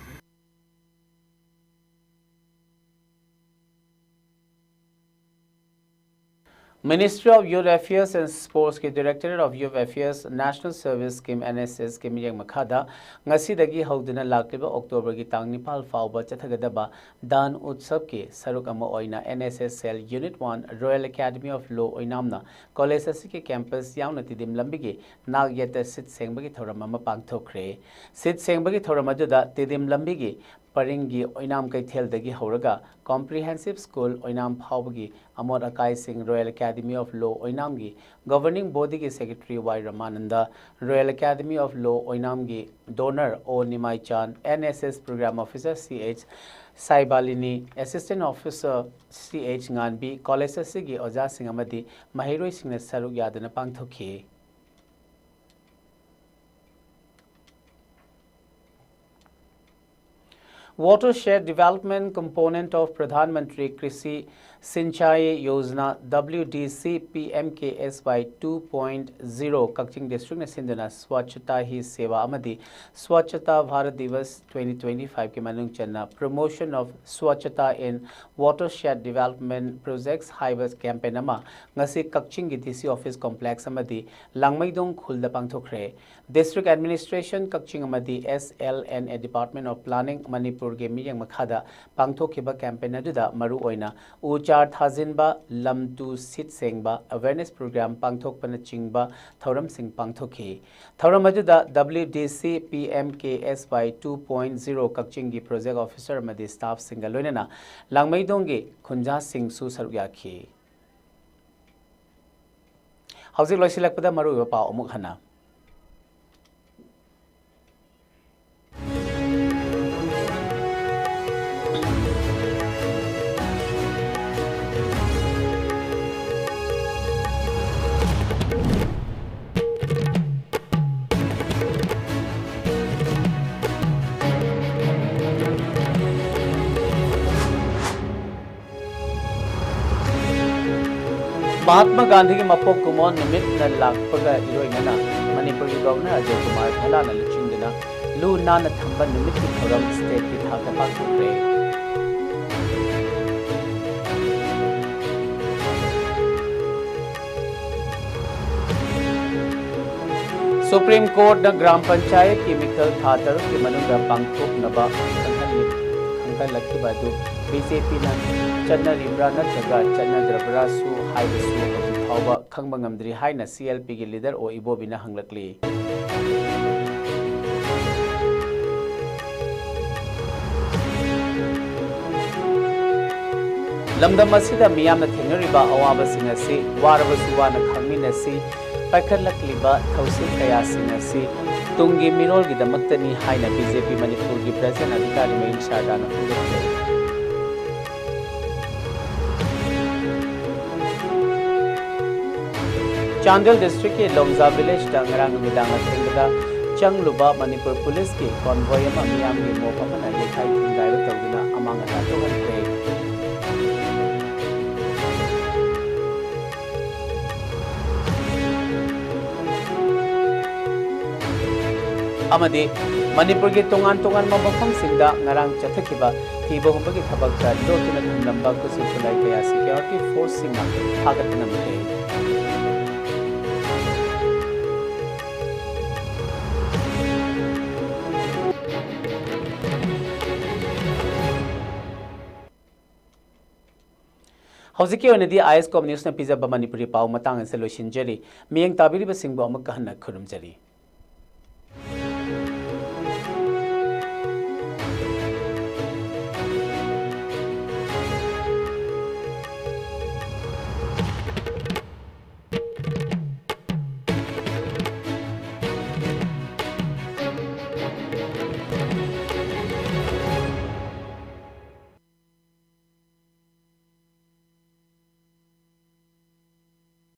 Ministry of Youth Affairs and Sports ꯀꯤ Directorate of Youth Affairs National Service Scheme, N S S ꯀꯤ ꯃꯤꯠꯌꯦꯡ ꯃꯈꯥꯗ ꯉꯁꯤꯗꯒꯤ ꯍꯧꯗꯨꯅ ꯂꯥꯛꯂꯤꯕ ꯑꯣꯛꯇꯣꯕꯔꯒꯤ ꯇꯥꯡ ꯅꯤꯄꯥꯜ ꯐꯥꯎꯕ ꯆꯠꯊꯒꯗꯕ ꯗꯥꯟ ꯎꯠꯁꯕꯀꯤ ꯁꯔꯨꯛ ꯑꯃ ꯑꯣꯏꯅ N S S Cell Unit one Royal Academy of Law ꯑꯣꯏꯅꯥꯝꯅ ꯀꯣꯂꯦꯖ ꯑꯁꯤꯒꯤ ꯀꯦꯝꯄꯁ ꯌꯥꯎꯅ ꯇꯤꯗꯤꯝ ꯂꯝꯕꯤꯒꯤ ꯅꯥꯛ ꯌꯦꯠꯇ ꯁꯤꯠ ꯁꯦꯡꯕꯒꯤ ꯊꯧꯔꯝ ꯑꯃ ꯄꯥꯡꯊꯣꯛꯈ꯭ꯔꯦ꯫ ꯁꯤꯠ ꯁꯦꯡꯕꯒꯤ ꯊꯧꯔꯝ ꯑꯗꯨꯗ ꯇꯤꯗꯤꯝ ꯂꯝꯕꯤꯒꯤ ꯄꯔꯤꯡꯒꯤ ꯑꯣꯏꯅꯥꯝ ꯀꯩꯊꯦꯜꯗꯒꯤ ꯍꯧꯔꯒ Comprehensive School ꯑꯣꯏꯅꯥꯝ ꯐꯥꯎꯕꯒꯤ ꯑꯃꯣꯠ ꯑꯀꯥꯏꯁꯤꯡ Royal Academy of Law ꯑꯣꯏꯅꯥꯝꯒꯤ Governing Bodyꯒꯤ Secretary Y ꯔꯃꯥꯅꯟꯗ, Royal Academy of Law ꯑꯣꯏꯅꯥꯝꯒꯤ Donor O Nimaichan, N S S Program Officer C H ꯁꯥꯏꯕꯥꯂꯤꯅꯤ, Assistant Officer C H Nganbi, college ꯑꯁꯤꯒꯤ ꯑꯣꯖꯥꯁꯤꯡ ꯑꯃꯗꯤ ꯃꯍꯩꯔꯣꯏꯁꯤꯡꯅ ꯁꯔꯨꯛ ꯌꯥꯗꯨꯅ ꯄꯥꯡꯊꯣꯛꯈꯤ꯫ Watershed Development Component of Pradhan Mantri Krishi Sinchai Yojana W D C P M K S Y two point zero Kakching District ꯅ ꯁꯤꯟꯗꯨꯅ Swachhata Hi Seva ꯑꯃꯗꯤ Swachhata Bharat Divas twenty twenty-five ꯀꯤ ꯃꯅꯨꯡ ꯆꯟꯅ Promotion of Swachhata in Watershed Development Projects ꯍꯥꯏꯕ campaign ꯑꯃ ꯉꯁꯤ ꯀꯛꯆꯤꯡꯒꯤ D C Office Complex ꯑꯃꯗꯤ ꯂꯥꯡꯃꯩꯗꯣꯡ ꯈꯨꯜꯗ ꯄꯥꯡꯊꯣꯛꯈ꯭ꯔꯦ꯫ District Administration ꯀꯛꯆꯤꯡ ꯑꯃꯗꯤ S L N A Department of Planning ꯃꯅꯤꯄꯨꯔꯒꯤ ꯃꯤꯠꯌꯦꯡ ꯃꯈꯥꯗ ꯄꯥꯡꯊꯣꯛꯈꯤꯕ campaign ꯑꯗꯨꯗ ꯃꯔꯨꯑꯣꯏꯅ ꯎ ꯆꯥꯔ ꯊꯥꯖꯤꯟꯕ, ꯂꯝ ꯇꯨ ꯁꯤꯠ ꯁꯦꯡꯕ, awareness program ꯄꯥꯡꯊꯣꯛꯄꯅꯆꯤꯡꯕ ꯊꯧꯔꯝꯁꯤꯡ ꯄꯥꯡꯊꯣꯛꯈꯤ꯫ ꯊꯧꯔꯝ ꯑꯗꯨꯗ W D C P M K S Y two point zero ꯀꯛꯆꯤꯡꯒꯤ project officer ꯑꯃꯗꯤ staff ꯁꯤꯡꯒ ꯂꯣꯏꯅꯅ ꯂꯥꯡꯃꯩꯗꯣꯡꯒꯤ ꯈꯨꯟꯖꯥꯁꯤꯡꯁꯨ ꯁꯔꯨꯛ ꯌꯥꯈꯤ꯫ ꯍꯧꯖꯤꯛ ꯂꯣꯏꯁꯤꯜꯂꯛꯄꯗ ꯃꯔꯨꯑꯣꯏꯕ ꯄꯥꯎ ꯑꯃꯨꯛ ꯍꯟꯅ꯫ ꯃꯍꯥꯠꯃ ꯒꯥꯟꯙꯤꯒꯤ ꯃꯄꯣꯛ ꯀꯨꯝꯑꯣꯟ ꯅꯨꯃꯤꯠꯅ ꯂꯥꯛꯄꯒ ꯏꯔꯣꯏꯅꯅ ꯃꯅꯤꯄꯨꯔꯒꯤ ꯒꯚꯔꯅꯔ ꯑꯖꯣꯏ ꯀꯨꯃꯥꯔ ꯚꯜꯂꯥꯅ ꯂꯨꯆꯤꯡꯗꯨꯅ ꯂꯨ ꯅꯥꯟꯅ ꯊꯝꯕ ꯅꯨꯃꯤꯠꯀꯤ ꯊꯧꯔꯝ ꯁ꯭ꯇꯦꯠꯀꯤ ꯊꯥꯛꯇ ꯄꯥꯡꯊꯣꯛꯈ꯭ꯔꯦ꯫ ꯁꯨꯄ꯭ꯔꯤꯝ ꯀꯣꯔꯠꯅ ꯒ꯭ꯔꯥꯝ ꯄꯟꯆꯥꯌꯠꯀꯤ ꯃꯤꯈꯜ ꯊꯥ ꯇꯔꯨꯛꯀꯤ ꯃꯅꯨꯡꯗ ꯄꯥꯡꯊꯣꯛꯅꯕ ꯈꯪꯍꯜꯂꯤ-, ꯈꯪꯍꯜꯂꯛꯈꯤꯕ ꯑꯗꯨ ꯕꯤ ꯖꯦ ꯄꯤꯅ ꯆꯠꯅꯔꯤꯕ꯭ꯔꯥ ꯅꯠꯇ꯭ꯔꯒ ꯆꯠꯅꯗ꯭ꯔꯕ꯭ꯔꯥꯁꯨ ꯍꯥꯏꯕꯁꯨ ꯍꯧꯖꯤꯛ ꯐꯥꯎꯕ ꯈꯪꯕ ꯉꯝꯗ꯭ꯔꯤ ꯍꯥꯏꯅ ꯁꯤ ꯑꯦꯜ ꯄꯤꯒꯤ ꯂꯤꯗꯔ ꯑꯣ ꯏꯕꯣꯕꯤꯅ ꯍꯪꯂꯛꯂꯤ꯫ ꯂꯝꯗꯝ ꯑꯁꯤꯗ ꯃꯤꯌꯥꯝꯅ ꯊꯦꯡꯅꯔꯤꯕ ꯑꯋꯥꯕꯁꯤꯡ ꯑꯁꯤ ꯋꯥꯔꯕꯁꯨ ꯋꯥꯅ ꯈꯥꯡꯃꯤꯟꯅꯁꯤ, ꯄꯥꯏꯈꯠꯂꯛꯂꯤꯕ ꯊꯧꯁꯤꯜ ꯀꯌꯥꯁꯤꯡ ꯑꯁꯤ ꯇꯨꯡꯒꯤ ꯃꯤꯔꯣꯜꯒꯤꯗꯃꯛꯇꯅꯤ ꯍꯥꯏꯅ ꯕꯤ ꯖꯦ ꯄꯤ ꯃꯅꯤꯄꯨꯔꯒꯤ ꯄ꯭ꯔꯁꯤꯗꯦꯟ ꯑꯙꯤꯀꯥꯔꯤ ꯃꯌꯨꯝ ꯁꯥꯔꯗꯥꯅ ꯐꯣꯡꯗꯣꯛꯈ꯭ꯔꯦ꯫ ꯆꯥꯟꯗꯦꯜ ꯗꯤꯁꯇ꯭ꯔꯤꯛꯀꯤ ꯂꯣꯡꯖꯥ ꯚꯤꯂꯦꯖꯇ ꯉꯔꯥꯡ ꯅꯨꯃꯤꯗꯥꯡ ꯑꯊꯦꯡꯕꯗ ꯆꯪꯂꯨꯕ ꯃꯅꯤꯄꯨꯔ ꯄꯨꯂꯤꯁꯀꯤ ꯀꯣꯟꯚꯣꯏ ꯑꯃ ꯃꯤꯌꯥꯝꯒꯤ ꯃꯣꯞ ꯑꯃꯅ ꯌꯩꯈꯥꯏ ꯊꯤꯟꯒꯥꯏꯕ ꯇꯧꯗꯨꯅ ꯑꯃꯥꯡ ꯑꯇꯥ ꯊꯣꯛꯍꯟꯈ꯭ꯔꯦ꯫ ꯑꯃꯗꯤ ꯃꯅꯤꯄꯨꯔꯒꯤ ꯇꯣꯉꯥꯟ ꯇꯣꯉꯥꯟꯕ ꯃꯐꯝꯁꯤꯡꯗ ꯉꯔꯥꯡ ꯆꯠꯊꯈꯤꯕ ꯊꯤꯕ ꯍꯨꯝꯕꯒꯤ ꯊꯕꯛꯇ ꯂꯣꯠꯇꯨꯅ ꯊꯝꯂꯝꯕ ꯈꯨꯠꯁꯨ ꯈꯨꯠꯂꯥꯏ ꯀꯌꯥ ꯁꯦꯀ꯭ꯌꯨꯔꯤꯇꯤ ꯐꯣꯔꯁꯁꯤꯡꯅ ꯐꯥꯒꯠꯄ ꯉꯝꯈ꯭ꯔꯦ꯫ ꯍꯧꯖꯤꯛꯀꯤ ꯑꯣꯏꯅꯗꯤ ꯑꯥꯏ ꯑꯦꯁ ꯀꯣꯝ ꯅ꯭ꯌꯨꯁꯅ ꯄꯤꯖꯕ ꯃꯅꯤꯄꯨꯔꯤ ꯄꯥꯎ ꯃꯇꯥꯡ ꯑꯁꯤꯗ ꯂꯣꯏꯁꯤꯟꯖꯔꯤ꯫ ꯃꯤꯠꯌꯦꯡ ꯇꯥꯕꯤꯔꯤꯕꯁꯤꯡꯕꯨ ꯑꯃꯨꯛꯀ ꯍꯟꯅ ꯈꯨꯔꯨꯝꯖꯔꯤ꯫